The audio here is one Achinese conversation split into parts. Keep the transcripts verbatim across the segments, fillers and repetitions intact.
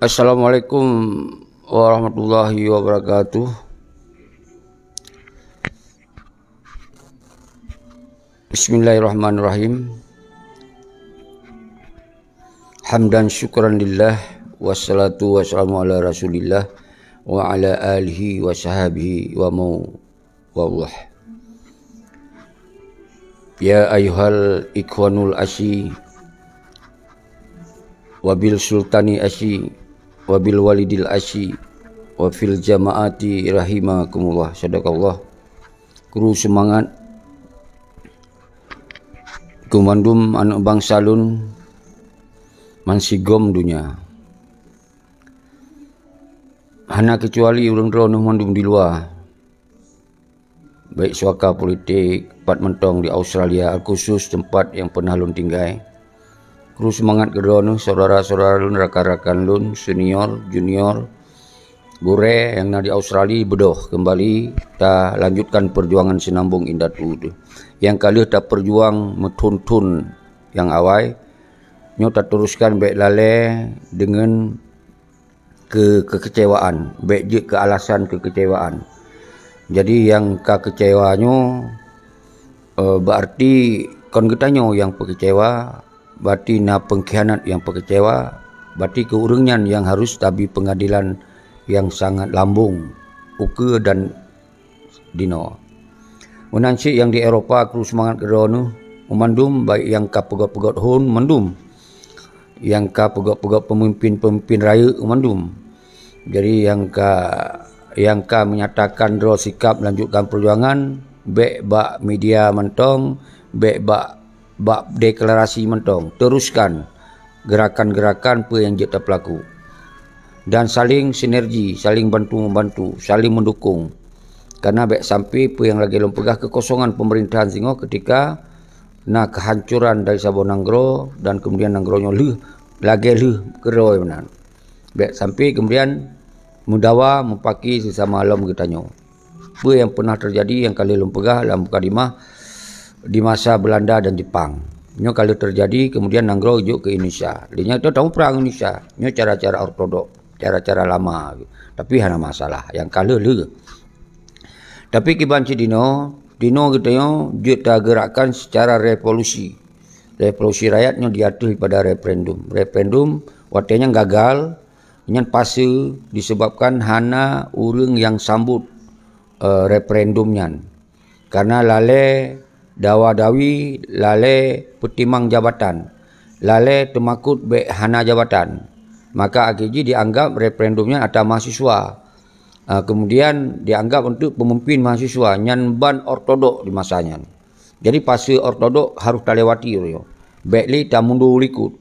Assalamualaikum warahmatullahi wabarakatuh. Bismillahirrahmanirrahim. Hamdan syukran lillah, wassalatu wassalamu ala Rasulillah wa ala alihi wa sahbihi wa mawallah. Ya ayyuhal ikhwanul asi, wabil sultani asi, wabil walidil asi, wa fil jamaati rahimakumullah. Sadaqallah. Kru seumangat keu mandum aneuk bansa lôn bansigom donya. Hana keucuali ureuëng droeneueh mandum di luwa, baik suaka politik, pat mantong di Australia, alkhusus teumpat nyang peunah lôn tinggai. Kru seumangat keu droeneueh, syedara-syedara lôn, rakan-rakan lôn, senior, junior, gurée nyang na di Australia, beudôh keumbali talanjutkan peujuangan Sinambong Indatu teuh. Nyang ka lheueh tapeujuang meuthon-thon nyang awai, nyoe tateuruskan bék lalée deungon keu kekecewaan, bék jeuet keu alasan kekecewaan. Jadi nyang ka keucewa nyoe, eh, berarti kon geutanyoe nyang peukeucewa, berarti na pengkhianat nyang peukeucewa, berarti keu ureuëng nyan nyang harus tabi peungadilan nyang sangat lambong ukeue dan dinoe. Meunan cit nyang di Eropa kru seumangat keu droeneueh, mandum baik nyang ka peugét-peugét hon mandum, nyang ka peugét-peugét peumimpin-peumimpin rayeuk mandum. Jadi nyang ka, nyang ka menyatakan droe sikap melanjutkan peujuangan, bék bak media mantong, bék bak bak deklarasi mantong, teruskan gerakan-gerakan peue nyang jeuet tapeulaku. Dan saling sinergi, saling bantu-membantu, saling mendukung. Karena bék sampai peue nyang lagée lôn peugah kekosongan pemerintahan singoh ketika na kehancuran dari saboh nanggroe dan kemudian nanggroe nyoe lheueh lagée lheueh keudroe meunan. Bék sampai kemudian meudawa mupaki sesama lom geutanyoe. Peue nyang peunah teujadi nyang ka lheueh lôn peugah lam mukadimah di masa Belanda dan Jepang. Nyoe ka lheueh teujadi, kemudian nanggroe jok keu Indonesia. Lé nyan teuma prang Indonesia. Nyoe cara-cara ortodok, cara-cara lama. Tapi hana masalah, nyang ka lheueh lheueh. Tapi kiban cit dinoe, dinoe geutanyoe jeuet tageurakkan secara revolusi. Revolusi rakyat nyoe di ateueh daripada referendum. Referendum watée nyan gagal, nyan pasu disebabkan hana ureuëng nyang sambot, eh, referendum nyan. Karena lalée dawa-dawi, lalée peutimang jabatan, lalée teumakot bék hana jabatan, maka akhé jih dianggap referendum nyan atra mahasiswa. Ah, kemudian dianggap untuk pemimpin mahasiswa nyan ban ortodok di masa nyan. Jadi fase ortodok harus talewati uroe nyoe. Bék lé tamundur likot.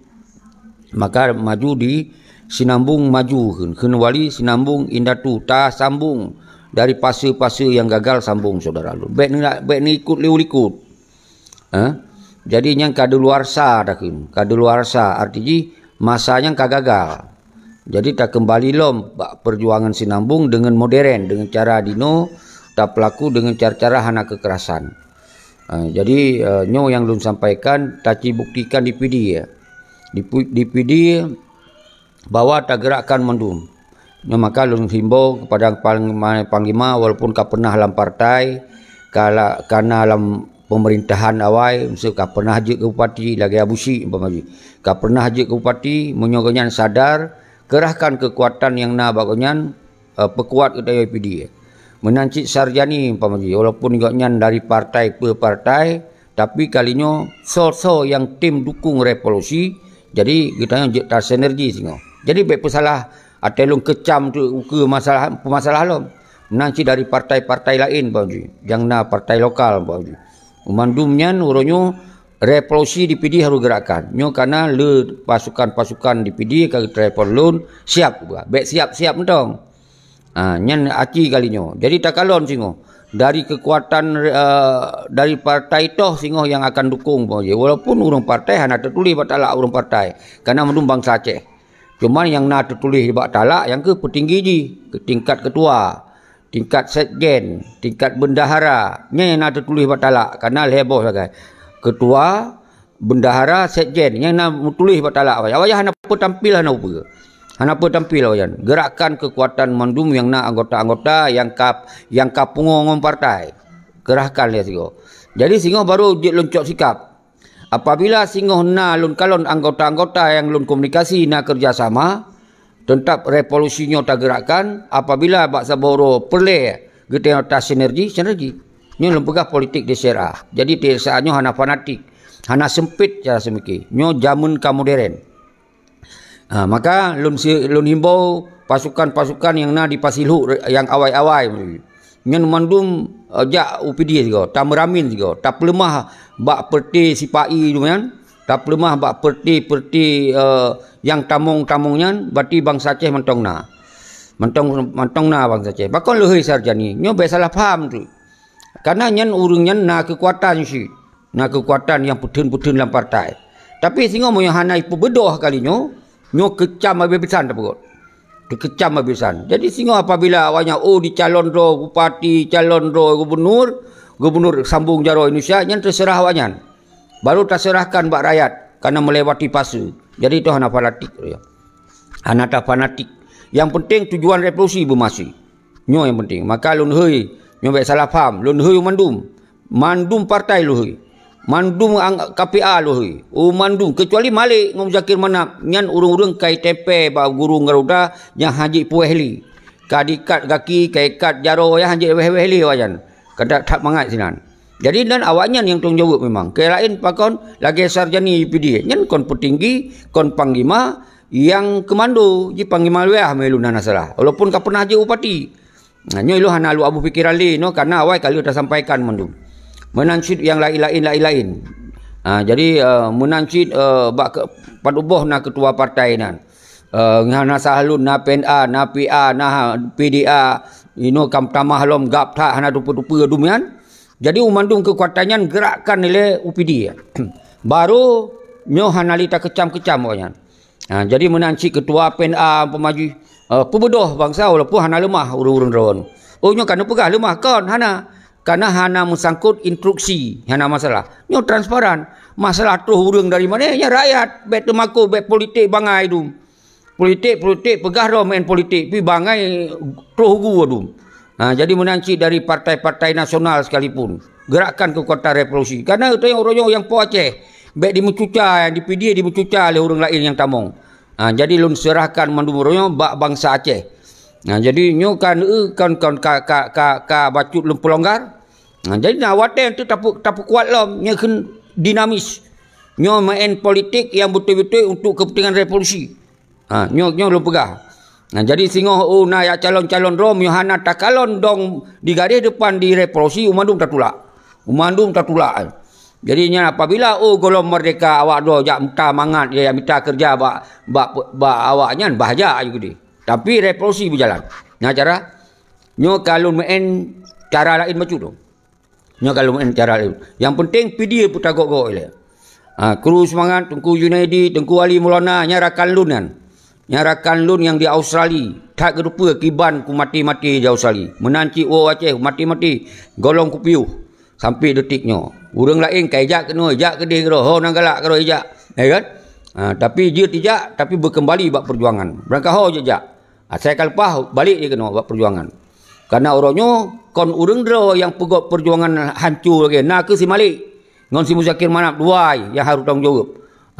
Maka maju di Sinambong maju kheun, kheun wali Sinambong indatu tasambong dari fase-fase nyang gagal sambong syedara lôn. Bék ni, bék ni ikot lé likot. Eh? Jadi nyang ka deuluwarsa takheun, ka deuluwarsa arti jih masa nyang ka gagal. Jadi takeumbali lom bak peujuangan Sinambong deungon modern, deungon cara dinoe tapeulaku deungon cara-cara hana keukerasan. Eh, jadi, eh, nyoe nyang lôn sampaikan tacibuktikan di Pidie. Di pu-, di Pidie bahwa tageurakkan mandum. Nyoe maka lôn himbau kepada panglima, panglima walaupun ka pernah lam partai, ka la-, ka na lam pemerintahan awai, miseu ka pernah jeuet keu bupati lagée Abu Syik umpama jih. Ka pernah jeuet keu bupati, meunyoe gobnyan sadar, kerahkan kekuatan nyang na bak gobnyan, eh, peukuat geutanyoe Pidie. Meunan cit Sarjani umpama jih, walaupun gobnyan dari partai peue partai, tapi kali nyoe soe-soe nyang tem dukung revolusi, jadi geutanyoe jeuet tasinergi singoh. Jadi bék peusalah até lôn keucam tu ukeue masalah, peumasalah lom. Meunan cit dari partai-partai laén umpama jih, nyang na partai lokal umpama jih. Mandum nyan uroe nyoe revolusi di Pidie harôh geurakkan. Nyoe kana le pasukan-pasukan di Pidie ka geutelepon lôn siap, bék siap-siap mantong. Ha, nyan aci kali nyoe. Jadi takalon singoh dari kekuatan, eh, dari partai toh singoh nyang akan dukung umpama jih. Walaupun ureuëng partai hana teutuléh bak talak ureuëng partai, kana mandum bansa Aceh. Cuma nyang na teutuléh bak talak nyang keu peutinggi jih, keu tingkat ketua, tingkat sekjen, tingkat bendahara. Nyan nyang na teutuléh bak talak, kana lhée boh sagai. Ketua, bendahara, sekjen, nyang na meutuléh bak talak awai. Awai hana peutampil hana upeue. Hana peue tampil awaknyan. Gerakkan keukuatan mandum nyang na anggota-anggota nyang ka, nyang ka pungo ngon partai. Kerahkan lé sigoe. Jadi singoh baru jeuet lôn cok sikap. Apabila singoh na lôn kalon anggota-anggota nyang lôn komunikasi na keureuja sama, teutab revolusi nyoe tagerakkan, apabila bak saboh uroe peureulée geutanyoe tasinergi, sinergi. Nyoe lôn peugah politik di C R A. Jadi di C R A nyoe hana fanatik, hana seumpit cara seumike. Nyoe jameun ka modern. Ha, maka lôn si-, lôn himbau pasukan-pasukan nyang na di Pasilhuk re-, nyang awai-awai. Nyan mandum, eh, jak u Pidie sigoe, tameuramin sigoe, tapeuleumah bak peureuté sipa-i nyan, tapeuleumah bak peureuté-peureuté, eh, nyang tamong-tamong nyan, berarti bansa Aceh mantong na. Mantong, mantong na bansa Aceh. Pakon leuhôi Sarjani? Nyoe bèk salah paham tu. Karena nyan ureuëng nyan na keukuatan cit. Na keukuatan nyang peutheun-peutheun lam partai. Tapi singoh meunyoe hana ipeubeudôh kali nyoe, nyoe keucam habéh-habésan tapeugöt. Keucam habéh-habésan. Jadi singoh apabila awaknyan, oh, dicalon droe bupati, calon droe gubunur, gubunur sambong jaroe Indonesia, nyan teuseurah awaknyan. Baru taseurahkan bak rakyat, karena melewati fase. Jadi itu hana fanatik. Hana tafanatik. Yang penting tujuan revolusi beumaséh. Nyoe nyang penting. Maka lôn hôi, nyoe bèk salah paham. Lôn hôi mandum. Mandum partai lôn hôi. Mandum ang-, K P A lôn hôi. Oh, mandum. Kecuali Malik ngon Muzakir Manaf. Nyan ureuëng-ureuëng ka itempé bak gurong garuda nyang hana jeuet puwéh lé. Ka diikat gaki, ka ikat jaroe nyang hana jeuet wéh-wéh lé awaknyan. Ka that mangat sinan. Jadi dan awaknyan nyang tanggung jaweueb memang. Keu laén pakon lagèe Sarjani P D I. Nyan kon peutinggi, kon panglima, nyang keumando, ji panglima luwah meulôn hana salah. Walaupun ka pernah jeuet bupati. Nah, nyoe lôn hana lôn abu pikeran lé nyoe, karena awai ka lheueh tasampaikan mandum. Meunan cit nyang laén-laén, laén-laén. Ha, jadi, eh, meunan cit, eh, bak ke-, pat uboh na keutua partai nyan. Eh, hana salah lôn, na P N A, na P A, na P D A, inoe kam tamah lom gab that hana tupeue-tupeue dum nyan. Jadi, mandum keukuatan nyan gerakkan lé U P D. Baru nyoe hana lé takeucam-keucam awaknyan. Ha, jadi meunan cit keutua P N A umpama jih, eh, peubeudôh bansa walaupun hana leumah ureuëng-ureuëng droe nyoe. Oh, nyoe ka neupeugah leumah, kon hana. Karena hana meusangkot instruksi, hana masalah. Nyoe transparan. Masalah troh ureuëng dari mané, nyan rakyat. Bèk teumakot, bèk politik bangai dum. Politik, politik, peugah droe main politik, pi bangai troh gu dum. Ha, jadi meunan cit dari partai-partai nasional sekalipun, gerakkan keukuatan revolusi. Karena tanyoe uroe nyoe nyang po Aceh, bèk dimeucuca, nyang di P D I dimeucuca lé ureuëng laén nyang tamong. Ha, jadi lôn seurahkan mandum uroe nyoe bak bansa Aceh. Ha, jadi nyoe kan, eh, kan, kan ka, ka, ka, ka bacut lôn peulonggar. Ha, jadi na watèe teuh tapeu-, tapeukuat lom, nyoe kheun dinamis. Nyoe main politik nyang beutôi-beutôi untuk kepentingan revolusi. Ha, nyoe, nyoe lôn peugah. Nah, jadi singoh, oh, na jak calon-calon droe, meunyoe hana takalon dong di garéh depan di revolusi, umandum tatulak. Umandum tatulak. Jadi nyan apabila, oh, gohlom merdeka awak droe jak mita mangat, ya, jak mita keureuja bak, bak, bak awak nyan, bahya aju keudeh. Tapi revolusi beujalan. Nah, cara nyoe ka lôn meu'en cara laén bacut tu. Nyoe ka lôn meu'en cara laén. Nyang penting P D I peutagok-gok ilèe. Ha, kru seumangat Teungku Junaidi, Teungku Ali Maulana, nyan rakan lôn nyan. Nyan rakan lôn nyang di Australia. That geuteupeue kiban ku maté-maté di Australia. Meunan cit woe Aceh maté-maté. Gohlom kupiôh. Sampai detik nyoe. Ureuëng laén ka ijak keunoe, ijak keudeh keudroe. Ho nan galak keudroe ijak. Ya kan? Ha, tapi jeuet ijak, tapi beukeumbali bak peujuangan. Beurangkaho jeuet jak. Asai ka leupah, balek jih keunoe bak peujuangan. Karena uroe nyoe kon ureuëng droe nyang peugöt peujuangan hanco lagèe na kheueh si Malik ngon si Muzakir Manaf dua nyang harôh tanggung jaweueb.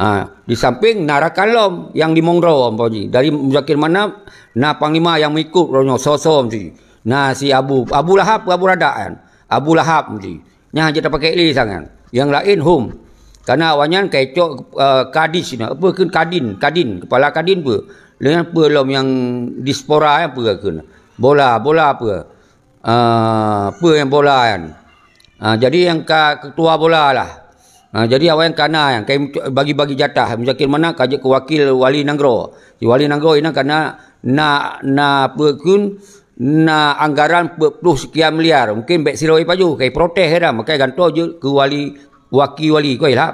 Ha, di samping na rakan lom nyang limong droe umpama jih. Dari Muzakir Manaf na panglima nyang meuikot uroe nyoe soe-soe meusti. Na si Abu, Abu Lahab, Abu Radak nyan. Abu Lahab meusti. Nyan hana jeuet tapakék lé sang nyan. Nyang laén hom. Karena awaknyan ka icok, eh, kadis nyan. Peue kheun kadin, kadin, kepala kadin peue? Lé nyan peue lom nyang diaspora nyan peue kheun? Bola, bola peue? Ah, peue nyang bola nyan? Ah, jadi nyang ka ketua bola lah. Ah, jadi awaknyan ka na nyan, ka bagi-bagi jatah. Muzakir Manaf ka jeuet keu wakil wali nanggroe. Di wali nanggroe inan ka na, na, na peue kheun, na anggaran peuet ploh sekian miliar. Mungkin bèk sidroe pajoh, ka iprotes dah, maka gantoe jeuet keu wali, waki wali, koi lah.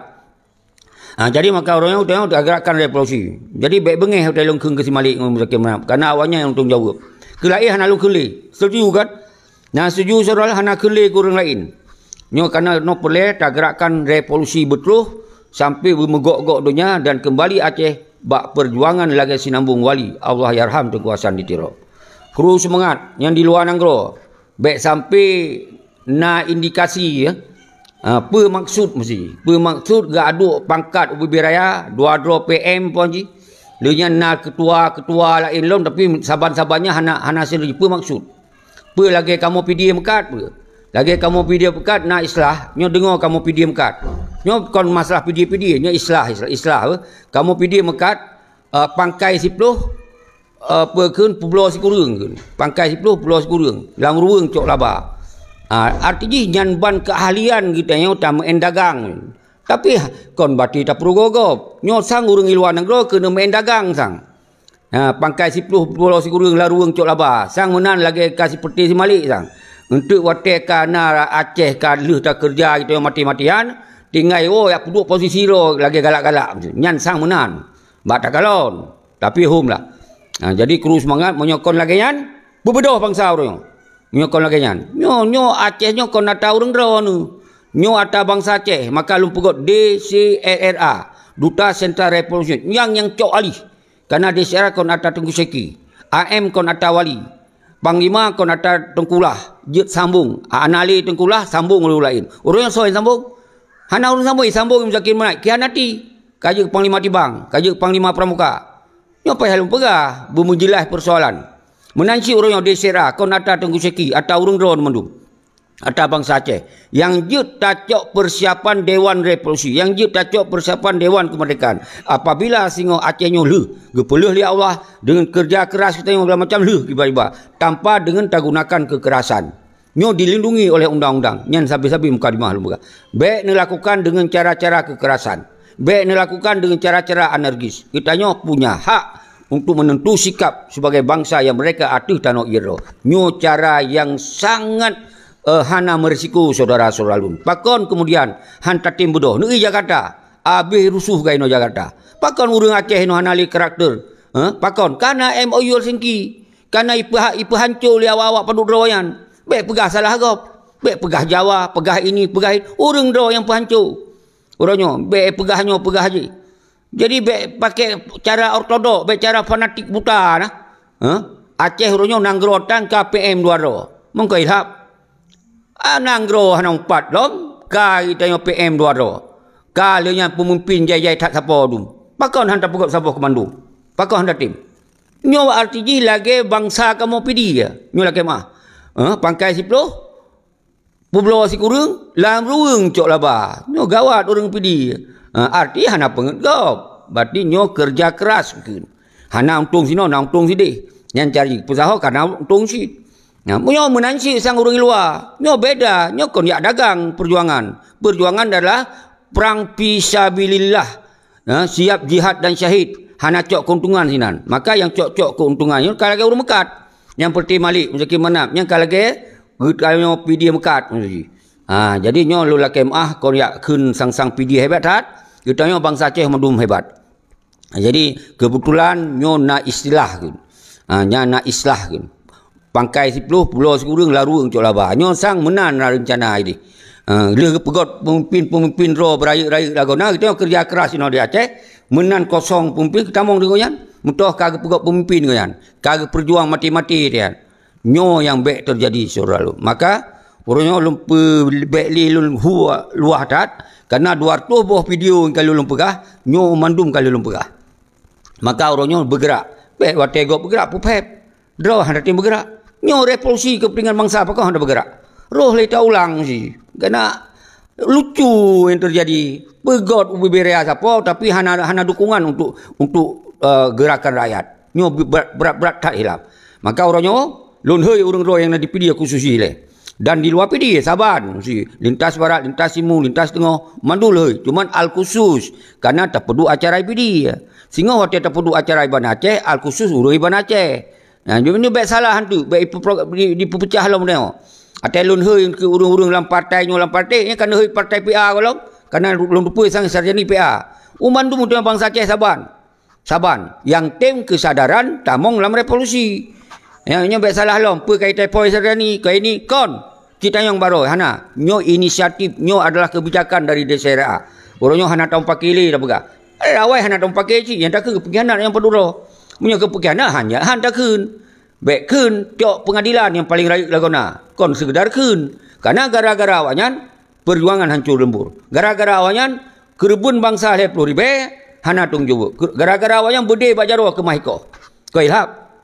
Ha, jadi maka ureuëng nyan utang gerakkan revolusi. Jadi bèk beungéh utai lôn kheun keu si Malik ngon Muzakir Manaf. Karena awaknyan nyang tanggung jaweueb. Keu laén hana lôn kheun lé. Setuju kan? Nah, setuju saudara hana kheun lé keu ureuëng laén. Nyoe karena nyoe peureulèe tagerakkan revolusi beutroh sampai beumeugok-gok donya dan keumbali Aceh bak peujuangan lagée Sinambong Wali, Allahyarham Teungku Hasan di Tiro. Kru seumangat nyang di luwa nanggroe, bék sampai na indikasi, ya. Ha, peue maksud meusi? Peue maksud geuaduk pangkat ubé-bé raya, dua droe P M pon jih? Lheueh nyan na keutua-keutua laén lom, tapi saban-saban nyan hana, hana setuju. Peue maksud? Peue lagée kamoe P D I meukat peue? Lagée kamoe P D I meukat na islah, nyoe deungoe kamoe P D I meukat. Nyoe kon masalah P D I, P D I, nyoe islah, islah, islah, peue? Kamoe P D I meukat, eh, pangkai siploh, eh, peue kheun, peubloe sikureueng kheun. Pangkai siploh, peubloe sikureueng. Lam ruweueng cok laba. Ah, arti jih nyan ban keahlian geutanyoe tameu'en dagang. Tapi kon bati tapeurugoe gob. Nyoe sang ureuëng i luwa nanggroe keuneuk meu'en dagang sang. Ha, pangkai siploh, peubloe sikureueng, lam ruweueng cok laba. Sang meunan lagée ka siperti si Malik sang. Eunteuk watée ka na Aceh ka lheueh takeureuja geutanyoe mati-matian, tinggai woe yak peuduek posisi droe lagée galak-galak. Nyan sang meunan. Bak takalon. Tapi hom lah. Ha, jadi kru seumangat, meunyoe kon lagée nyan, beubeudôh bansa uroe nyoe. Meunyoe kon lagée nyan. Nyoe, nyoe Aceh nyoe kon ata ureuëng droeneuh. Nyoe ata bansa Aceh, maka lôn peugét D C R R A, Duta Sentral Revolusi, nyang, nyang cok alih. Kana D C R A kon ata Teungku Syeki, A M kon ata Wali, Panglima kon ata Teungku Lah, jeuet sambong. Ana lé Teungku Lah, sambong ureuëng laén. Ureuëng nyoe soe sambong? Hana ureuëng sambong, sambong Muzakir Manaf, khianati. Ka jeuet Panglima Tibang, ka jeuet Panglima Pramuka. Nyoe payah lôn peugah, beumeujeulaih peusoalan. Meunan cit uroe nyoe D C R A, kon ata Teungku Syeki, ata ureuëng droe mandum. Ata bansa Aceh. Nyang jeuet tacok persiapan Dewan Revolusi, nyang jeuet tacok persiapan Dewan Kemerdekaan. Apabila singoh Aceh nyoe lheueh, geupeulheueh lé Allah, deungon keureuja keras geutanyoe segala macam lheueh tiba-tiba, tanpa deungon tagunakan kekerasan. Nyoe dilindungi oleh undang-undang. Nyan sabe-sabe mukadimah lôn peugah. Bék neulakukan deungon cara-cara kekerasan. Bék neulakukan deungon cara-cara anarkis. Geutanyoe punya hak untuk menentu sikap sebagai bangsa yang mereka ateueh tanoh Iéro. Nyoe cara yang sangat, eh, hana merisiko, syedara-syedara lôn. Pakon kemudian han tatem beudôh? Neuék Jakarta, abéh rusuh gai inoe Jakarta. Pakon ureuëng Aceh inoe hana lé karakter? Eh, pakon? Kana M O U Helsinki. Kana ipeuha-, ipeuhanco lé awak-awak padub droe nyan. Bék peugah salah gob. Bék peugah Jawa, peugah ini, peugah itu. Ureuëng droe nyang peuhanco. Uroe nyoe, bék peugah nyoe, peugah jih. Jadi, bék pakai cara ortodok, bék cara fanatik buta nah. Hah? Aceh uroe nyoe nanggroe tan ka P M dua droe. Meukeue ilhab. Ah, nanggroe hana umpat lom, ka geutanyoe P M dua droe. Ka lheueh nyan peumimpin jai-jai that sapo dum. Pakon han tapeugét saboh komando? Pakon han tatem? Nyoe arti jih lagée bansa kamoe P D I, ya. Nyoe lakée meuah. Eh, pangkai siploh, peubloe sikureueng, lam ruweueng cok laba. Nyoe gawat ureuëng P D I. Ha, arti hana peungeut gob. Berarti nyoe keureuja keras kheun. Hana untông sinoe, na untông sideh. Nyan cari peusaho kana untông cit. Nah, meunyoe meunan cit sang ureuëng luwa, nyoe beda. Nyoe kon yak dagang peujuangan. Peujuangan adalah prang fisabilillah. Ha, siap jihad dan syahid. Hana cok keuntungan sinan. Maka nyang cok-cok keuntungan nyoe ka lagée ureuëng meukat. Nyang peureuté Malik, Muzakir Manaf, nyang ka lagée geutanyoe P D I meukat. Ha, jadi nyoe lôn lakée meuah kon yak kheun sang-sang P D I hebat that, geutanyoe bansa Aceh mandum hebat. Jadi, keubeutulan nyoe na istilah kheun. Ha, nyan na islah kheun. Pangkai siploh, peubloe sikureueng, lam ruweueng cok laba. Nyoe sang meunan na reuncana ideh. Ha, lheueh geupeugét peumimpin-peumimpin droe beurayeuk-rayeuk lagoe na, geutanyoe keureuja keras inoe di Aceh, meunan kosong peumimpin, geutamong di gobnyan. Meutoh ka geupeugét peumimpin gobnyan, ka geupeujuang maté-maté nyan. Nyoe nyang bék teujadi, syedara lôn. Maka, uroe nyoe lôn peu-, bék lé lôn hu-, luwah that, karena dua reutôh boh video nyang ka lôn peugah, nyoe mandum ka lôn peugah. Maka uroe nyoe beugeurak. Bék watée gob beugeurak, peuphép. Droe hana tem beugeurak. Nyoe revolusi keupeuntengan bansa, pakon hana beugeurak? Roh lé taulang si. Karena lucu nyang teujadi. Peugét ubé-bé raya sapo, tapi hana, hana dukungan untuk, untuk, eh, gerakan rakyat. Nyoe brat, brat-brat that hilaf. Maka uroe nyoe, lôn hôi ureuëng droe nyang na di P D I khusus jih lé. Dan di luwa P D I, saban, si lintas barat, lintas timu, lintas teungoh, mandum lôn hôi. Cuman al-khusus, karena tapeuduek acara P D I. Singoh watée tapeuduek acara di Banda Aceh, al-khusus ureuëng di Banda Aceh. Nah, nyoe bék salah hantu, bék ipeupeupecah lom nyoe. Até lôn hôi keu ureuëng-ureuëng lam partai nyoe, lam partai, nyan ka hôi partai P A gohlom, karena lôn teupeue sang Sarjani P A. U mandum ureuëng bansa Aceh saban. Saban, nyang tem keusadaran tamong lam revolusi. Nyang nyoe bék salah lom, peue ka itai poi Sarjani, ka ini kon. Cit tanyong baroe, hana. Nyoe inisiatif, nyoe adalah kebijakan dari D C R A. Uroe nyoe hana tamong pakili dah peugah. Awai hana tamupaké cit, nyang takheun keu pengkhianat nyang padum droe. Meunyoe keu pengkhianat, hana, han takheun. Bék kheun, cok pengadilan nyang paleng rayeuk lagoena. Kon seukeudar kheun. Kana gara-gara awaknyan, peujuangan hancô leumbur. Gara-gara awaknyan, keureubeuen bansa lhée ploh ribée, hana tueng jaweueb. Gara-gara awaknyan beudé bak jaroe keumah ikoh. Keu ilhab.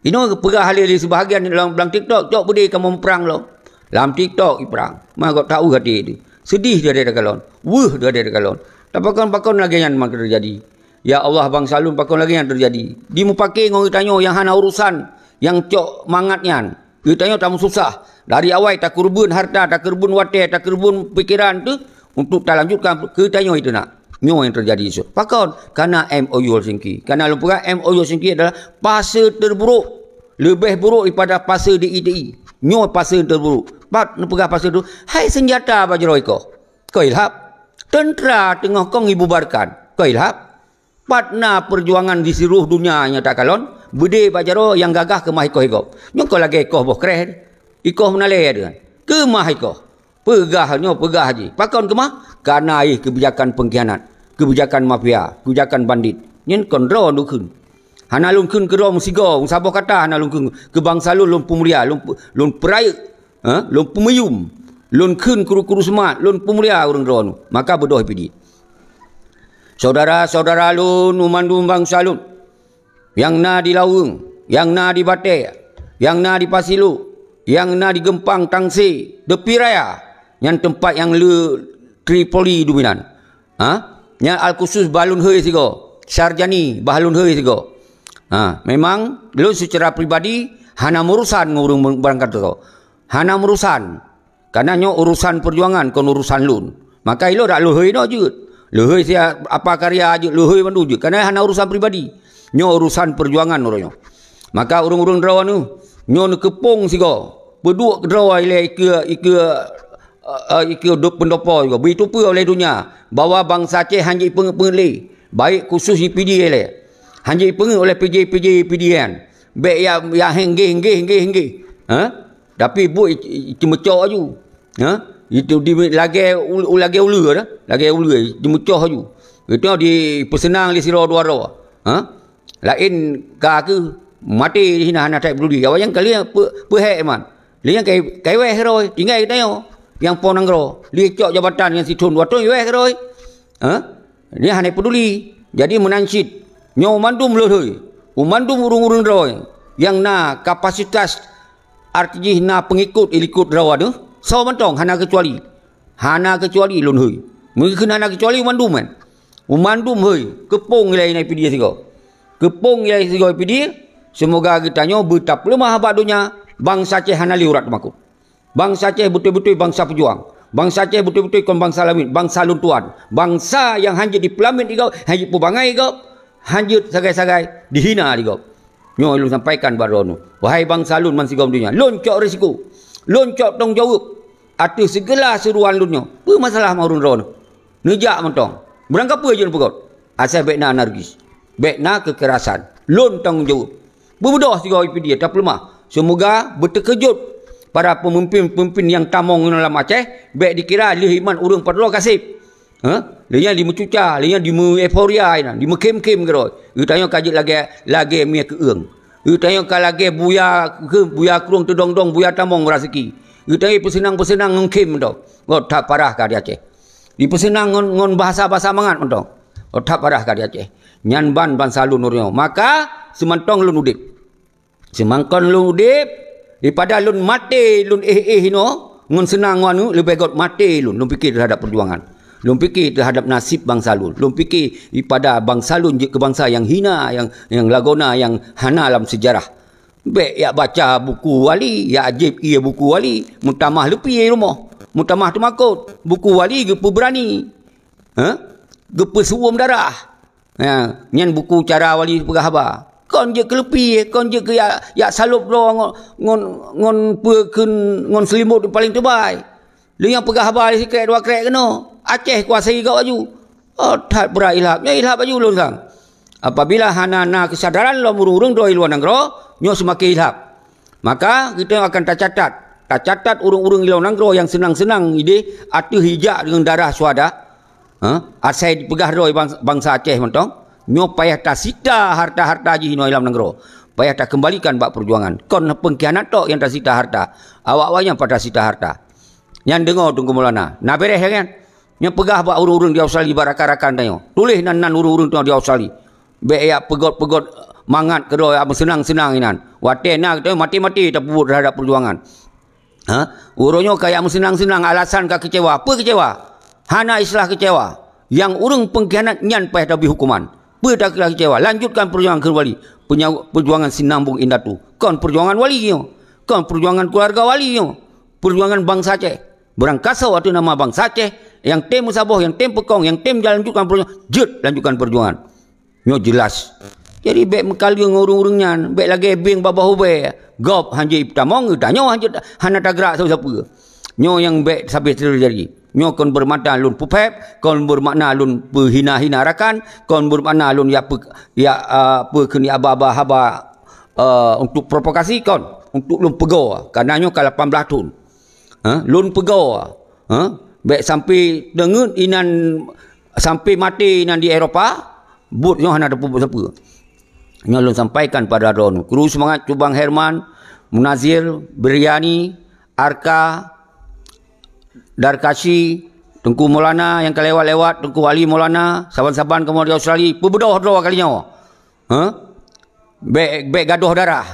Inoe geupeugah lé, lé sibahagian lam, lam TikTok, cok beudé kamoe muprang lom. Lam TikTok iprang. Ma gob taeu até teuh. Seudeh teuh até takalon. Weueh teuh até takalon. Tapakon-pakon lagée nyan maka teujadi. Ya Allah, bansa lôn, pakon lagée nyan teujadi. Dimupaké ngon geutanyoe nyang hana urosan, nyang cok mangat nyan. Geutanyoe tameususah. Dari awai takeureubeuen hareuta, takeureubeuen watée, takeureubeuen pikeran teuh, untuk talanjutkan keu tanyoe itu nak. Nyoe nyang teujadi esok. Pakon? Karena M O U Helsinki. Karena lôn peugah M O U Helsinki adalah fase terburuk. Leubeh buruk daripada fase D I T I. Nyoe fase terburuk. Pat neupeugah fase tu, hai senjata bak jaroe ikoh. Keu ilhab. Teuntera teungoh kong ibubarkan. Keu ilhab. Pat na peujuangan di seluruh dunia nyang takalon, beudé bak jaroe nyang gagah keumah ikoh-ikoh. Nyoe kon lagée ikoh boh kréh, ikoh meunalée deuh. Keumah ikoh. Peugah nyoe, peugah jih. Pakon keumah? Kana jih keubijakan pengkhianat, keubijakan mafia, keubijakan bandit. Nyan kon droe lôn kheun. Hana lôn kheun keu droe meusigoe, meusaboh kata hana lôn kheun. Keu bansa lôn, lôn peumulia, lôn, lôn peurayeuk, ha? Lôn peumiyum, lôn kheun kuru-kuru seumat, lôn peumulia ureuëng droe nyoe. Maka beudôh I P D. Syedara-syedara lôn, u mandum bansa lôn, nyang na di Laweueng, nyang na di Batée, nyang na di Pasiluk, nyang na di Geumpang, Tangse, Teupie Raya, nyan teumpat nyang le Tripoli duminan. Ha? Nyan alkhusus bah lôn hôi sigoe, Sarjani bah lôn hôi sigoe. Ha, memang lôn seucara pribadi hana meurusan ngon ureuëng beurangkat droe. Hana meurusan. Karena nyoe urusan peujuangan, kon urusan lôn. Maka ilôn dak lôn hôi inoe jeuet. Lôn hôi siat apa karya jeuet, lôn hôi mandum jeuet. Karena hana urusan pribadi. Nyoe urusan peujuangan uroe nyoe. Maka ureuëng-ureuëng droeneuh, nyoe neukeupông sigoe. Peuduek droe ilée ikeue, ikeue, eh, ikeue dop peundopo sigoe. Beuteupeue oleh donya bahwa bansa Aceh hana jipeungeuet-peungeuet lé. Baik khusus I P D ilée. Hana jipeungeuet oleh P J, P J, I P D nyan. Bék ya, ya henggeh, henggeh, henggeh, henggeh. Ha? Tapi buet i-, i-, i-, ceumeucok aju. Ha? Itu di lagée u-, u-, lagée uleue dah. Lagée uleue, ceumeucok aju. Itu dipeuseunang lé sidroe dua droe. Ha? Laén ka keuh maté di hina hana that peuduli. Awaknyan kali peu-, peuhék man. Lé nyang kai, kai wéh roh, tinggai geutanyoe. Nyang po nanggroe, lé cok jabatan nyang sithon dua thon wéh roh. Ha? Nyan hana peuduli. Jadi meunan cit, nyoe mandum lôn hôi, u mandum ureuëng-ureuëng droe nyang na kapasitas, arti jih na peungikot i likot droe nyoe, soe mantong hana keucuali. Hana keucuali lôn hôi. Meukheun hana keucuali u mandum kan. U mandum hôi, keupông ilée I P D sigoe. Keupông ilée sigoe I P D, seumoga geutanyoe beutapeuleumah bak donya, bansa Aceh hana lé urat teumakot. Bansa Aceh beutôi-beutôi bansa peujuang. Bansa Aceh beutôi-beutôi kon bansa lamiet, bansa lôn tuan. Bansa nyang hanjeuet dipeulamiet di gob, hanjeuet peubangai di gob, hanjeuet sagai-sagai dihina di gob. Nyoe lôn sampaikan bak droeneuh. Wahai bansa lôn bansigom donya, lôn cok risiko. Lôn cok tanggung jaweueb ateueh sigala seuruan lôn nyoe. Peue masalah ma ureuëng droeneuh? Neujak mantong. Beurangkapeue jeuet neupeugét? Asai bék na anarkis. Bék na keukerasan. Lôn tanggung jaweueb. Beubeudoh sigoe I P D tapeuleumah. Seumoga beuteukeujot para peumimpin-peumimpin nyang tamong lam Aceh, bék dikira lheueh iman ureuëng padroe kaseb. Ha? Lheueh nyan dimeucuca, lheueh nyan dimeu-euforia inan, dimeukhém-khém keudroe. Geutanyoe ka jeuet lagée, lagée mié keueung. Geutanyoe ka lagée buya keu-, buya krueng teudong-dong, buya tamong raseuki. Geutanyoe peuseunang-peuseunang ngon khém mantong. Ngon that parah ka di Aceh. Dipeuseunang ngon, ngon bahasa-bahasa mangat mantong. Ngon that parah ka di Aceh. Nyan ban bansa lôn uroe nyoe. Maka seumantong lôn udeb. Seumantong lôn udeb, daripada lôn maté, lôn éh-éh inoe, ngon seunang ngon aneuk, leubeh göt maté lôn, lôn pike teuhadap peujuangan. Lôn pike teuhadap naseb bansa lôn. Lôn pike daripada bansa lôn jeuet keu bansa nyang hina, nyang, nyang lagoena, nyang hana lam seujarah. Bék jak baca buku wali, jak jieb ié buku wali, meutamah leupie rumoh, meutamah teumakot, buku wali geupeubeurani, ha? Geupeusuwom darah. Ha, nyan buku cara wali peugah haba. Kon jeuet keu leupie, kon jeuet keu jak, jak salôb droe ngon, ngon, ngon peue kheun, ngon seulimot paleng teubai. Lé nyang peugah haba lé sikrek dua krek keunoe, Aceh kuasai gob aju. Oh, that brat ilhab. Nyoe ilhab aju lôn sang. Apabila hana na keusadaran lom ureuëng-ureuëng droe luwa nanggroe, nyoe seumaken ilhab. Maka geutanyoe akan tacatat. Tacatat ureuëng-ureuëng ilong nanggroe nyang seunang-seunang ideh ateueh ijak deungon darah syuhada. Ha? Asai dipeugah droe bang-, bansa Aceh mantong, nyoe payah tasita harta-harta jih inoe lam nanggroe. Payah takeumbalikan bak peujuangan. Kon peungkhianat tok nyang tasita harta. Awak-awak nyan payah tasita harta. Nyan deungoe Teungku Maulana. Na beres nyan? Nyoe peugah bak ureuëng-ureuëng di Australia, bak rakan-rakan tanyoe. Tuléh nan-nan ureuëng-ureuëng tanyoe di Australia. Bék yak peugöt-peugöt mangat keudroe, yak meuseunang-seunang inan. Watée na geutanyoe maté-maté tapeubuet terhadap peujuangan. Ha? Uroe nyoe ka yak meuseunang-seunang, alasan ka keucewa. Peue keucewa? Hana istilah keucewa. Nyang ureuëng peungkhianat nyan payah tabri huköman. Peue takira keucewa? Lanjutkan peujuangan keuwali. Peunya-, peujuangan sinambong indatu. Kon peujuangan wali nyoe. Kon peujuangan keuluwarga wali nyoe. Peujuangan bansa Aceh. Beurangkasoe ateueh nama bansa Aceh, nyang tem meusaboh, nyang tem peukong, nyang tem jalanjutkan peujuangan, jeuet lanjutkan peujuangan. Nyoe jeulaih. Jadi, bék meukaleueng ngon ureuëng-ureuëng nyan, bék lagée bieng babah ubée. Gob hanjeuet tamong, geutanyoe hanjeuet hana tagrak sapeue-sapeue. Nyoe nyang bék sabe teujadi. Nyoe kon beureumata lôn peupéb, kon beureumana lôn peuhina-hina rakan, kon beureumana lôn yak peu-, yak, a, peukheun yak ba-ba haba, a, untuk provokasi kon, untuk lôn peugoe. Karena nyoe ka lapan blaih thon. Ha? Lôn peugoe. Ha? Bék sampai deungeut inan, sampai maté inan di Eropa, buet nyoe hana tapeubuet sapeue. Nyoe lôn sampaikan pada droeneuh. Kru seumangat Cubang Herman, Munazir, Biryani, Arka, Darkasi, Teungku Maulana nyang ka lewat-lewat, Teungku Ali Maulana, saban-saban kamoe di Australia, peubeudoh droe kali nyoe. Ha? Bék, bék gadoh darah.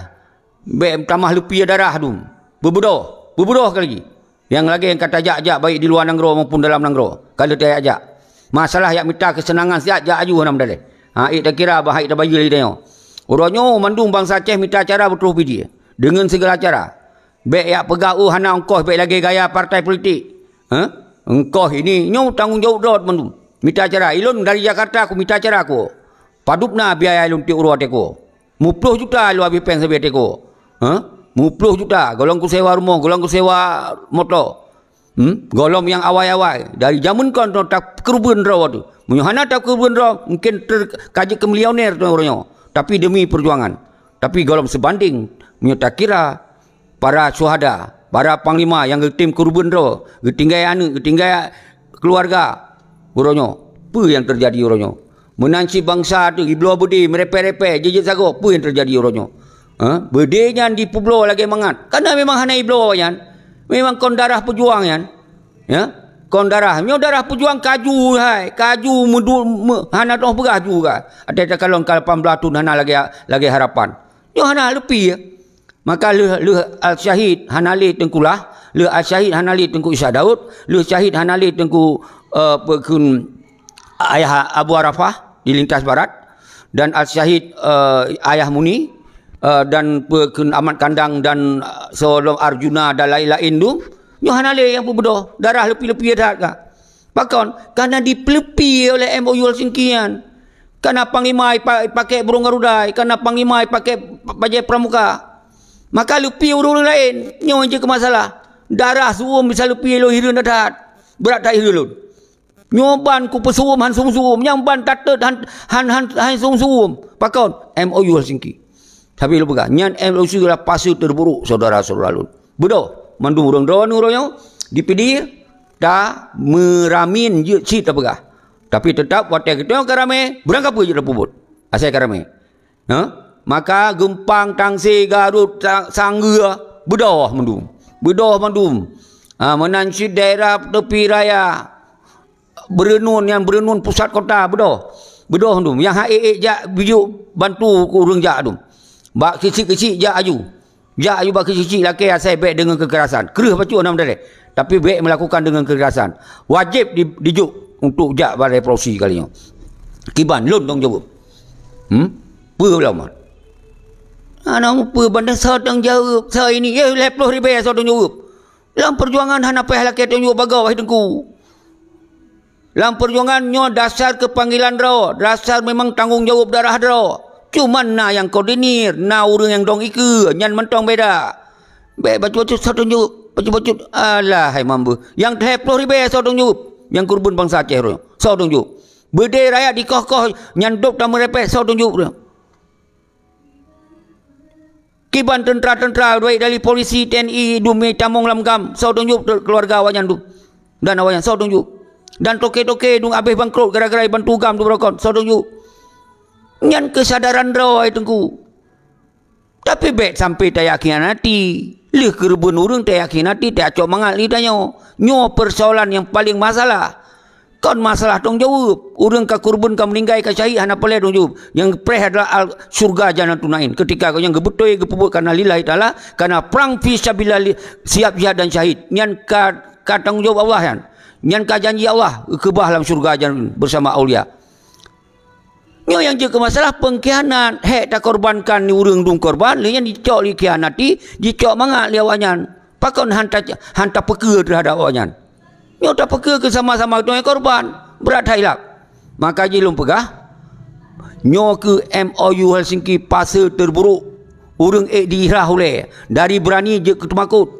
Bék tamah leupie darah dum. Peubeudoh, peubeudoh kali. Nyang lagée nyang ka tajak-jak baik di luwa nanggroe maupun dalam nanggroe. Ka lheueh tajak-jak. Masalah yak mita keuseunangan siat jak aju hana meudaleh. Ha, ék takira bah ék tabayeue lé tanyoe. Uroe nyoe mandum bansa Aceh mita cara beutroh Pidie. Deungon sigala cara. Bék yak peugah, "Oh, hana ongkoh," bék lagée gaya partai politik. Ha? Ongkoh ini, nyoe tanggong jaweueb droe mandum. Mita cara. Ilôn dari Jakarta, ku mita cara ku. Padub na biaya ilôn tiep uroe teuko. Muploh juta lôn abéh péng sabe teuko. Ha? Muploh juta. Gohlom kusewa rumoh, gohlom kusewa moto. Hmm? Gohlom nyang awai-awai. Dari jameun kon droe takeurubeuen droe tu. Meunyoe hana takeurubeuen droe, mungkin ter-, ka jeuet keu milioner droe nyoe. Tapi demi peujuangan. Tapi gohlom seubandéng, meunyoe takira para syuhada, para panglima nyang geutem keurubeuen droe, geutinggai aneuëk, geutinggai keuluwarga, uroe nyoe, peue nyang teujadi uroe nyoe? Meunan cit bansa teuh jibloe beudé meurepée-repée, jijeuet sagoe, peue nyang teujadi uroe nyoe? Ha? Beudé nyan jipeubloe lagée mangat. Kana memang hana jibloe awaknyan. Memang kon darah peujuang nyan. Ya? Kon darah. Nyoe darah peujuang kaju hai, kaju meudu-, me-, hana teuh peugah ju ka. Até takalon ka lapan blaih thon hana lagée, lagée harapan. Nyoe hana leupie. Maka lheueh, lheueh Al-Syahid hana lé Teungku Lah, lheueh Al-Syahid hana lé Teungku Isa Daud, lheueh Syahid hana lé Teungku, eh, peukheun Ayah Abu Arafah di Lintas Barat, dan Al-Syahid, eh, Ayah Muni, eh, dan peukheun Ahmad Kandang dan, eh, Solom Arjuna dan laén-laén tu, nyoe hana lé nyang peubeudoh, darah leupie-leupie that ka. Pakon? Karena dipeuleupi oleh M O U Helsinki nyan. Karena panglima ipa-, ipakai burung garuda, karena panglima ipakai pa-, bajée pramuka. Maka leupie ureuëng laén, nyoe jeuet keu masalah. Darah suum bisa leupie lôn hireuen that-that. Brat that hireuen lôn. Nyoe ban kupeuseuum han suum-suum, nyang ban tateut han, han, han, han suum-suum. Pakon? M O U Helsinki. Tapi lôn peugah, nyan M O U adalah fase terburuk saudara-saudara lôn. Beudôh, mandum ureuëng droeneuh uroe nyoe, di Pidie, ta meuramin jeuet cit tapeugah. Tapi teutap watée geutanyoe ka ramé, beurangkapeue jeuet tapeubuet. Asai ka ramé. Ha? Maka Geumpang, Tangse, Garut, Sa-, Sanggeue, beudôh mandum. Beudôh mandum. Ha, meunan cit daerah teupi raya, Beureunon, nyang Beureunon pusat kota, beudôh. Beudôh tu. Nyang han ék-ék jak bijôk bantu keu ureuëng jak tu. Bak keuchik-keuchik jak aju. Jak aju bak keuchik-keuchik lakée asai bék deungon keukerasan. Kreueh bacut hana meudaleh. Tapi bék meulakukan deungon keukerasan. Wajéb di, dijok untuk jak bak revolusi kali nyoe. Kiban lôn tanggung jaweueb. Hmm? Peue ulama? Hana peue bandai soe tanggung jaweueb, soe ini, eh, lhée ploh ribée soe tanggung jaweueb. Lam peujuangan hana payah lakée tanggung jaweueb bagoe, wahai Teungku. Lam peujuangan nyoe dasar keupanggilan droe, dasar memang tanggong jaweueb darah droe. Cuman na nyang koordinir, na ureuëng nyang dong ikeue, nyan mantong beda. Bék bacut-bacut soe tanggung jaweueb, bacut-bacut, alah hai mambeuh. Nyang lhée ploh ribée soe tanggung jaweueb, nyang keureubeuen bansa Aceh uroe nyoe, soe tanggung jaweueb. Beudé rakyat dikoh-koh, nyan dôb tameurepeh, soe tanggung jaweueb uroe nyoe. Kiban teuntra-teuntra, baik dari polisi, T N I, dum tamong lam GAM, soe tanggung jaweueb keuluwarga awaknyan tu. Dan awaknyan, soe tanggung jaweueb. Dan toke-toke dong abéh bangkrot gara-gara bantu GAM tu beurokon. Soe dong jaweueb? Nyan keusadaran droe, Teungku. Tapi bék sampai tayakhianati. Lheueh keureubeuen ureuëng tayakhianati, tayacok mangat lé tanyoe. Nyoe persoalan nyang paleng masalah. Kon masalah tong jaweueb. Ureuëng ka keureubeuen, ka meuninggai, ka syahid, hana peureulée tong jaweueb. Nyang preh adalah al-, syurga Jannatun Naim. Ketika gobnyan geubeutôi geupeubuet karena lillahi ta'ala, karena prang fi sabilillah, siap jihad dan syahid. Nyan ka, ka tanggung jaweueb Allah nyan. Nyan ka janji Allah, geukeubah lam syurga Jannatun bersama aulia. Nyoe nyang jeuet keu masalah peungkhianat, hék takorbankan ureuëng dum korban, lheueh nyan jicok lé khianati, jicok mangat lé awaknyan. Pakon han ta-, han tapeukeue teuhadap awaknyan? Nyoe tapeukeue keu sama-sama geutanyoe korban, brat that ilab. Maka jih lôn peugah, nyoe keuh M O U Helsinki fase terburuk. Ureuëng ék diirah ulée, dari beurani jeuet keu teumakot.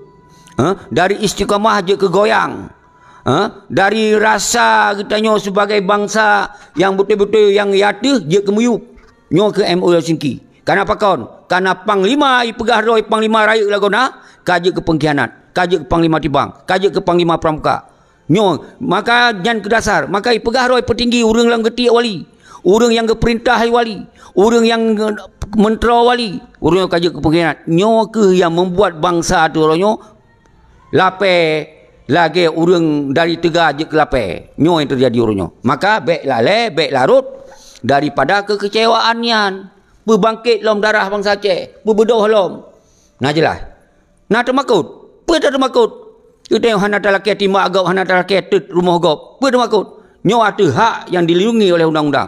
Hah? Dari istiqamah jeuet keu goyang. Ha? Dari rasa geutanyoe sibagai bansa nyang beutôi-beutôi nyang ateueh jeuet keu miyueb. Nyoe keuh M O U Helsinki. Kana pakon? Kana panglima ipeugah droe panglima rayeuk lagoe na, ka jeuet keu peungkhianat, ka jeuet keu panglima tibang, ka jeuet keu panglima pramuka. Nyoe, maka nyan keuh dasar, maka ipeugah droe peutinggi ureuëng nyang geutiek wali, ureuëng nyang geupeurintah wali, ureuëng nyang meuntroe wali, ureuëng nyoe ka jeuet keu peungkhianat. Nyoe keuh nyang membuat bansa teuh uroe nyoe lapée lagée ureuëng dari teuga jeuet keu lapée. Nyoe nyang teujadi uroe nyoe. Maka bék lalée, bék larot daripada keukeucewaan nyan. Peubangkét lom darah bansa Aceh, peubeudôh lom. Na jeulaih. Na teumakot. Peue teumakot? Geutanyoe hana talakée timbak gob, hana talakée teut rumoh gob. Peue teumakot? Nyoe ateueh hak nyang dilindungi oleh undang-undang.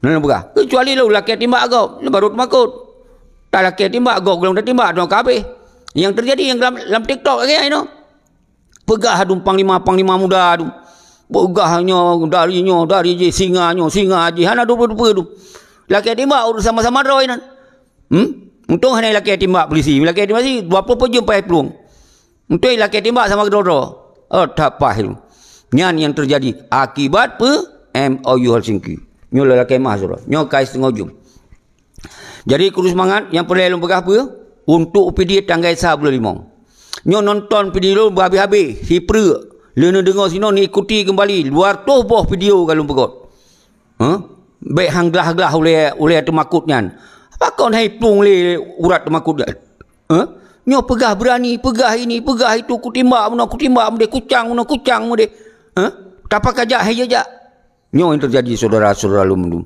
Nyan lôn peugah, keucuali lôn lakée timbak gob, lôn baru teumakot. Talakée timbak gob, gohlom tatimbak, droe ka habéh. Nyang teujadi nyang lam, lam TikTok lagée nyan inoe. Peugah dum panglima-panglima muda dum. Peugah nyoe dari nyoe, dari jih, singa nyoe, singa jih. Hana dupeue-dupeue dum. Lakée timbak ureuëng sama-sama droe nyan. Hmm? Untông hana lakée timbak polisi. Lakée timbak polisi, dua ploh peuet jeuem paih plueng. Untông lakée timbak sama keudroe-droe. Oh, that paih tu. Nyan nyang teujadi akibat peue? M O U Helsinki. Nyoe lôn lakée meu'ah, syedara. Nyoe ka siteungoh jeuem. Jadi, kudus mangat, nyang peureulée lôn peugah peue? Untuk video tanggai sa buleuen limong. Nyoe nonton video lôn beuhabéh-habéh, hipreuk. Lé neudeungoe sinoe, neuikuti keumbali dua reutôh boh video ka lôn peugöt. Huh? Bék han glah-glah ulée, ulée teumakot nyan. Pakon hai plueng lé urat teumakot nyan? Huh? Nyoe peugah beurani, peugah ini, peugah itu, kutimbak meunoe, kutimbak meudéh, kucang meunoe, kucang meudéh. Huh? Tapakajak hai jijak. Nyoe nyang teujadi, syedara-syedara lôn mandum.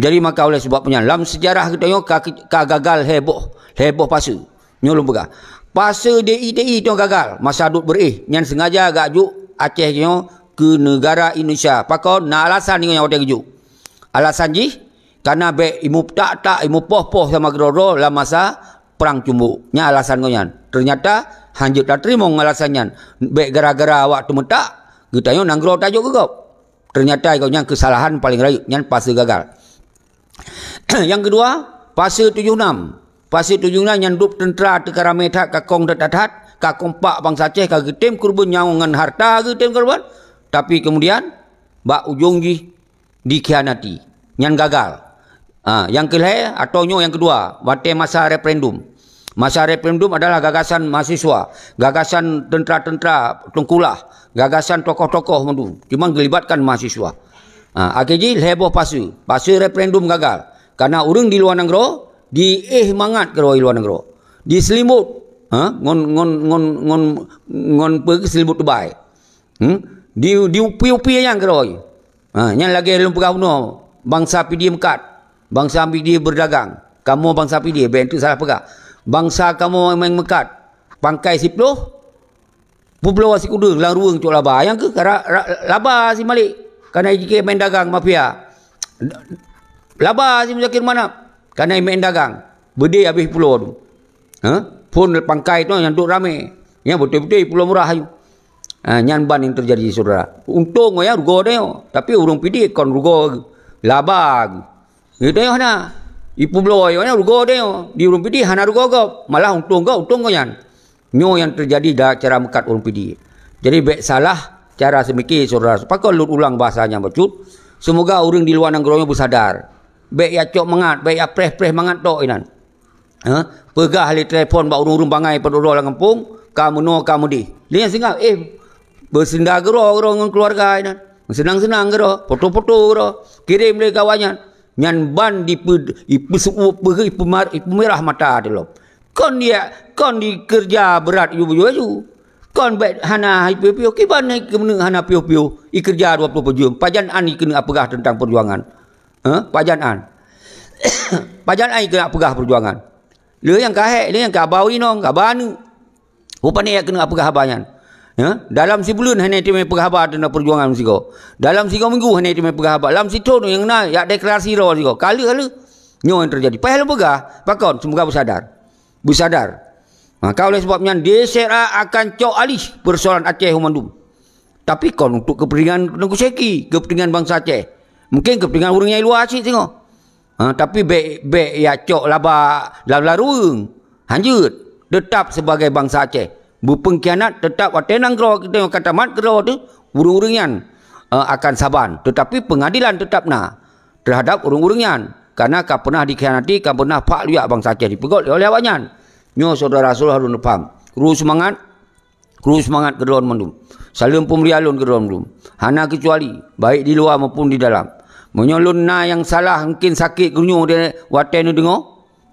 Jadi, maka oleh sebab nyan, lam seujarah geutanyoe ka, ka gagal lhée boh, lhée boh fase. Nyoe lôn peugah. Fase D I T I nyoe gagal, masa duek beuréh. Nyan sengaja geujok Aceh nyoe keu neugara Indonesia. Pakon? Na alasan nyoe nyang watée geujok. Alasan jih, kareuna bék imeutak-tak, imeupoh-poh sama keudroe-droe lam masa Prang Cumbok. Nyan alasan gobnyan. Teunyata, hanjeuet tateurimong alasan nyan. Bék gara-gara awak teumeutak, geutanyoe nanggroe tajok keu gob. Teunyata gobnyan keusalahan paleng rayeuk, nyan fase gagal. Nyang keudua, fase tujoh nam. Fase tujoh nam nyan dub teuntra teuka ramé that, ka kong that-that, ka kompak bansa Aceh, ka geutem keureubeuen nyawöng ngon hareuta geutem keureubeuen. Tapi keumudian, bak ujong jih dikhianati. Nyan gagal. Ha, nyang keulhée, atau nyoe nyang keudua, watée masa referendum. Masa referendum adalah gagasan mahasiswa, gagasan teuntra-teuntra teungkulah, gagasan tokoh-tokoh mandum, cuma geulibatkan mahasiswa. Ha, akhé jih lhée boh fase. Fase referendum gagal. Kareuna ureuëng di luwa nanggroe, diéh mangat keudroe di luwa nanggroe. Diseulimbot, ha, ngon, ngon, ngon, ngon, ngon peue, seulimbot teubai. Hmm? Di, diupi-upi nyang keudroe. Ha, nyan lagée lôn peugah bunoe, bansa Pidie meukat, bansa Pidie beudagang. Kamoe bansa Pidie, bék teuk salah peugah. Bansa kamoe nyang meukat, pangkai siploh, peubloe sikudeueng lam ruweueng cok laba. Nyang keuh ra-, ra-, laba si Malik, kareuna jikheun main dagang mafia. Laba si Muzakir Manaf, kareuna main dagang. Beudé habéh pulo tu. Ha? Phon pangkai tu nyang duek ramé. Nyang beutôi-beutôi pulo murah ayue. Ha, nyan ban nyang teujadi, syedara. Untông ngon nyang rugoe tanyoe. Tapi ureuëng Pidie kon rugoe, laba. Geutanyoe hana. Ipeubloe nyan rugoe tanyoe. Di ureuëng Pidie hana rugoe gob. Malah untông gob, untông gobnyan. Nyoe nyang teujadi da-, cara meukat ureuëng Pidie. Jadi, bék salah cara seumike, syedara. Pakon lôn ulang bahasa nyang bacut? Seumoga ureuëng di luwa nanggroe nyoe beusadar. Bék yacok mangat, bék yapreh-preh mangat tok inan. Ha? Peugah lé telepon bak ureuëng-ureuëng bangai padub droe lam gampông, ka meunoe, ka meudéh. Lé nyan singoh, eh, Beusinda keudroe-keudroe ngon keuluwarga nyan. Seunang-seunang keudroe, foto-foto keudroe, kirém lé kawan nyan. Nyan ban dipe-, ipeuseuuek peugeuh, ipemar-, ipemerah mata teuh lom. Kon dia, kon dikeureuja brat iju baju-baju. Kon bék hana ipiôh-piôh, kiban keuneuk hana piôh-piôh, ikeureuja dua ploh peuet jeuem. Pajan an ikeuneuk peugah teuntang peujuangan. Hah? Pajan an. Pajan an ikeuneuk peugah peujuangan. Lé nyang ka hék, lé nyang ka ba inong, ka ba aneuk. Rupanya jak keuneuk peugah haba nyan. Ya, dalam sibuleuen hana teumé peugah haba teuntang peujuangan sigoe. Dalam sigoe minggu hana teumé peugah haba. Lam sithon nyang na jak deklarasi droe sigoe. Ka lheueh, ka lheueh. Nyoe nyang teujadi. Payah lôn peugah, pakon? Seumoga beusadar. Beusadar. Maka oleh sebab nyan, DCRA akan cok alih persoalan Aceh mandum. Tapi kon untuk kepentingan Teungku Syeki, kepentingan bansa Aceh. Mungkin kepentingan ureuëng nyang luwa cit singoh. Ha, tapi bék, bék ya cok laba lam larueng. Hanjeuet, tetap sebagai bansa Aceh. Beupengkhianat tetap watée nanggroe kita ka tamat keudroe teuh, ureuëng-ureuëng nyan, eh, akan saban. Tetapi pengadilan tetap na terhadap ureuëng-ureuëng nyan. Karena ka pernah dikhianati, ka pernah pak luyak bansa Aceh dipeugét oleh awaknyan. Nyoe syedara-syedara harôh neupaham. Kru seumangat, kru seumangat keudroe mandum. Saleuem peumulia lôn keudroe mandum. Hana keucuali, baik di luwa maupun di dalam. Meunyoe lôn na nyang salah, mungken sakét geurunyueng watée neudeungoe,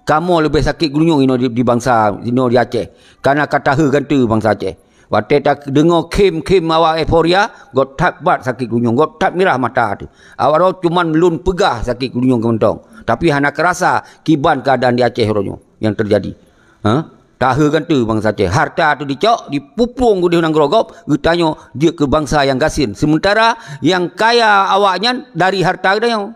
kamoe leubeh sakét geurunyueng inoe di, di bansa, inoe di Aceh. Karena ka taheu ganteue bansa Aceh. Watée tadeungoe khém-khém awak euforia, göt that bat sakét geurunyueng, göt that mirah mata teuh. Awak droe cuman lôn peugah sakét geurunyueng keumeutong, tapi hana keurasa kiban keuadaan di Aceh uroe nyoe nyang teujadi. Ha? Taheu ganteue bansa Aceh. Harta teuh dicok, dipupung keudeh nanggroe gob, geutanyoe jeuet keu bansa nyang gasien. Sementara nyang kaya awaknyan dari harta geutanyoe.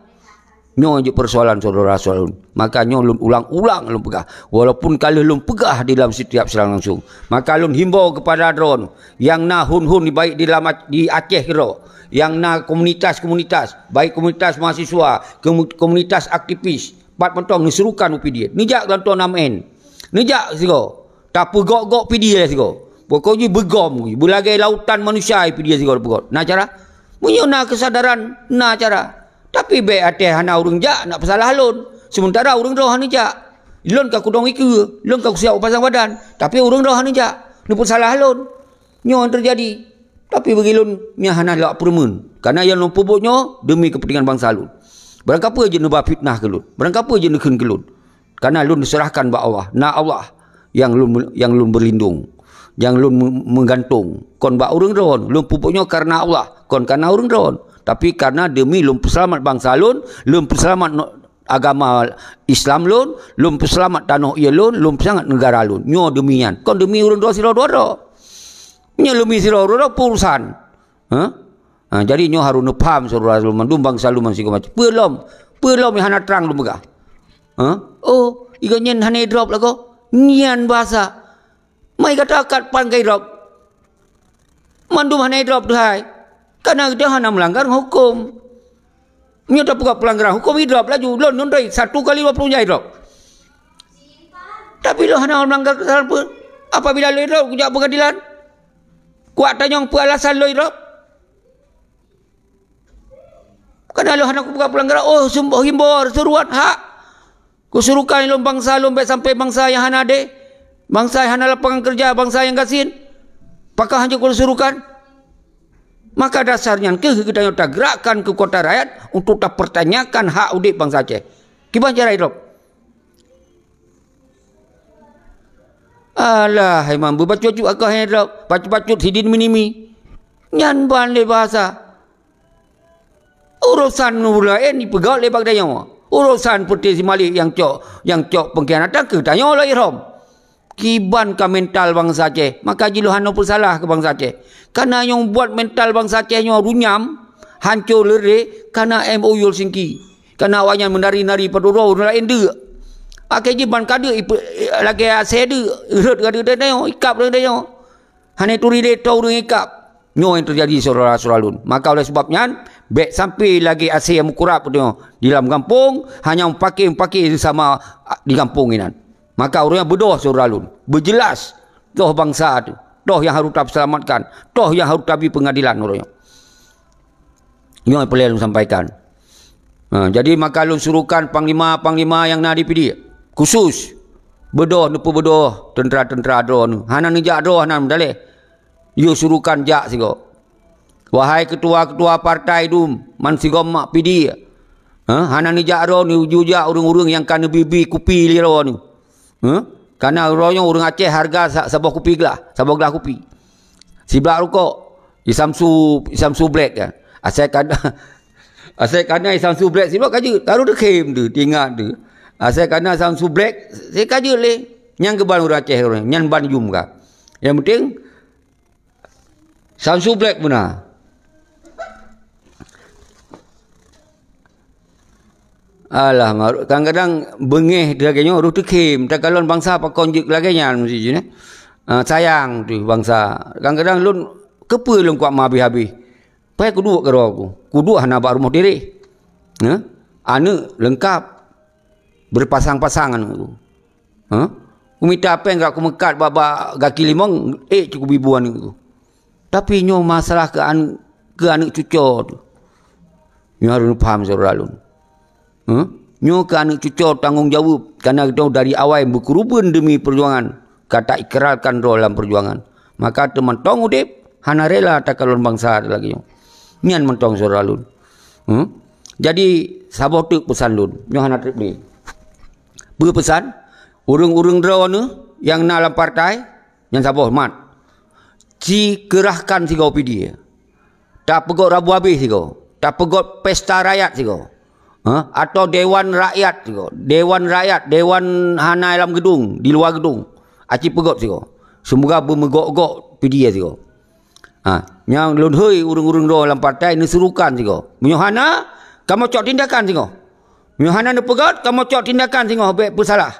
Nyoe jeuet peusoalan syedara-syedara lôn. Maka nyoe lôn ulang-ulang lôn peugah. Walaupun ka lheueh lôn peugah di dalam sitiap siaran langsung. Maka lôn himbau keupada droeneuh nyang na hon-hon baik di dalam Ac-, di Aceh keudroe, nyang na komunitas-komunitas, baik komunitas mahasiswa, komu-, komunitas aktivis, pat mantong neusurukan u Pidie. Neujak gantoe nam en. Neujak sigoe. Tapeugok-gok Pidie sigoe. Pokok jih beugom, beulagée lautan manusia Pidie sigoe tapeugok. Na cara? Meunyoe na keusadaran, na cara. Tapi bék até hana ureuëng jak nak peusalah lôn, sementara ureuëng droe hana jak. Lôn ka kudong ikeue, lôn ka kusiap u pasang badan, tapi ureuëng droe hana jak, neupeusalah lôn. Nyoe nyang teujadi. Tapi bagi lôn, nyan hana lôn peureumeun. Karena nyang lôn peubuet nyoe demi keupeuntengan bansa lôn. Barangkapeue jeuet neuba fitnah keu lôn, barangkapeue jeuet neukheun keu lôn. Karena lôn seurahkan bak Allah. Na Allah nyang lôn, nyang lôn beulindong, nyang lôn me-, meugantong. Kon bak ureuëng droe, lôn peubuet nyoe karena Allah, kon karena ureuëng droe. Tapi karena demi lôn peuseulamat bansa lôn, lôn peuseulamat no-, agama Islam lôn, lôn peuseulamat tanoh ie lôn, lôn peuseulamat neugara lôn. Nyoe demi nyan, kon demi ureuëng droe sidroe dua droe. Nyoe demi sidroe dua droe peurusan. Ha? Ha, jadi nyoe harôh neupaham syedara lôn mandum bansa lôn sigoe macam. Peue lom, peue lom nyang hana trang lôn peugah. Ha? Oh, igo nyan hana idrop lagoe. Nyan bahasa. Mai gata kat pan ka idrop. Mandum hana idrop, duhai. Karena gata hana melanggar hukum. Nyoe tapeugah pelanggaran hukum, idrop laju. Lôn nundoi satu kali dua puluh jai idrop. Tapi lôn hana melanggar kesalahan pun. Apabila lôn idrop, kujak pengadilan. Kuat tanyong peue alasan lôn idrop. Karena lôn hana kupeugah pelanggaran, oh, sum-, himbor, seuruat, hak. Kusurukan lôn bansa lôn bék sampai bansa nyang hana adé, bansa nyang hana lapangan kerja, bansa nyang gasien. Pakon hanjeuet kusurukan? Maka dasar nyan keuh geutanyoe tagerakkan keukuatan rakyat untuk tapertanyakan hak udép bansa Aceh. Kiban cara idrop? Alah, hai mambu bacut-bacut akoh hai drop, bacut-bacut sidin minimi. Nyan ban lé bahasa. Urosan ureuëng laén jipeugét lé bak tanyoe. Urosan peuté si Malik nyang cok, nyang cok pengkhianatan keu tanyoe lom irom. Kiban ka mental bansa Aceh, maka jih lôn hana peusalah keu bansa Aceh. Kana nyang buat mental bansa Aceh nyoe runyam, hanco leureh, kana M O U Helsinki. Kana awaknyan meunari-nari padum droe ureuëng laén deuk. Akhé jih ban ka deuk ipe-, lagée asée deuk, rhot ka deuk tanyoe, ikab ureuëng tanyoe. Hana turi lé toe ureuëng ikab. Nyoe nyang teujadi syedara-syedara lôn. Maka oleh sebab nyan, bék sampai lagée asée meukurab tanyoe di lam gampông, hanya meupaké-meupaké sesama di gampông inan. Maka ureuëng nyan beudôh syedara lôn, beujeulaih toh bansa teuh, toh nyang harôh tapeuseulamatkan, toh nyang harôh tabi peungadilan ureuëng nyoe. Nyoe nyang peureulée lôn sampaikan. Ha, jadi maka lôn suruhkan panglima-panglima nyang na di Pidie, khusus beudôh neupeubeudôh teuntra-teuntra droeneuh, hana neujak droe hana meudaléh. Yue suruhkan jak sigoe. Wahai keutua-keutua partai dum, man sigom mak P D I, ha? Hana neujak droeneuh jujak ureuëng-ureuëng nyang ka neubi-bi kupi lé droeneuh. Ha? Kana droeneuh ureuëng Aceh harga sa-, saboh kupi glah, saboh glah kupi. Siblah rukok, Isamsu, Isamsu Black kan. Asai kana, asai kana Isamsu Black siblah ka jeuet, taru deukem tu, tingat tu. Asai kana Isamsu Black, sai ka jeuet lé. Nyang keuban ureuëng Aceh ureuëng, nyan ban jum ka. Yang penting, Samsu Black beuna. Alah, maruk. Kadang-kadang beungéh lagée nyoe, roh teukhém, takalon bansa pakon jeuet lagée nyan meusti jih, eh. Ah, sayang teuh bansa. Kadang-kadang lôn, keupeue lôn kuat meuhabéh-habéh? Pai kuduek keudroe ku. Kuduek hana bak rumoh tireh. Nyoe, aneuëk leungkap. Beurpasang-pasang aneuëk ku. Ha? Kumita péng ka kumeukat bak, bak gaki limong, ék cit kubi bu aneuëk ku. Tapi nyoe masalah keu an-, keu aneuëk cucoe tu. Nyoe harôh neupham syedara lôn. Ha? Nyoe keu aneuëk cucoe tanggong jaweueb, kareuna geutanyoe dari awai beukeureubeuen deumi peujuangan, ka taikrarkan droe lam peujuangan. Maka teumantong udeb, hana rela takalon bansa lagée nyoe. Nyan mantong syedara lôn. Hmm? Jadi, saboh teuk peusan lôn, nyoe hana treb lé. Peue peusan? Ureuëng-ureuëng droeneuh nyang na lam partai, nyan saboh mat. Ci keurahkan sigoe P D I. Tapeugot rabu abéh sigoe. Tapeugot pesta rakyat sigoe. Ha? Atau dewan rakyat sigoe. Dewan rakyat, dewan hana lam geudong, di luwa geudong. Aci peugot sigoe. Seumoga beumeugok-gok P D I sigoe. Ha, nyang lôn hôi ureuëng-ureuëng droe lam partai neusurukan sigoe. Meunyoe hana, kamoe cok tindakan sigoe. Meunyoe hana neupeugot, kamoe cok tindakan sigoe bék peusalah.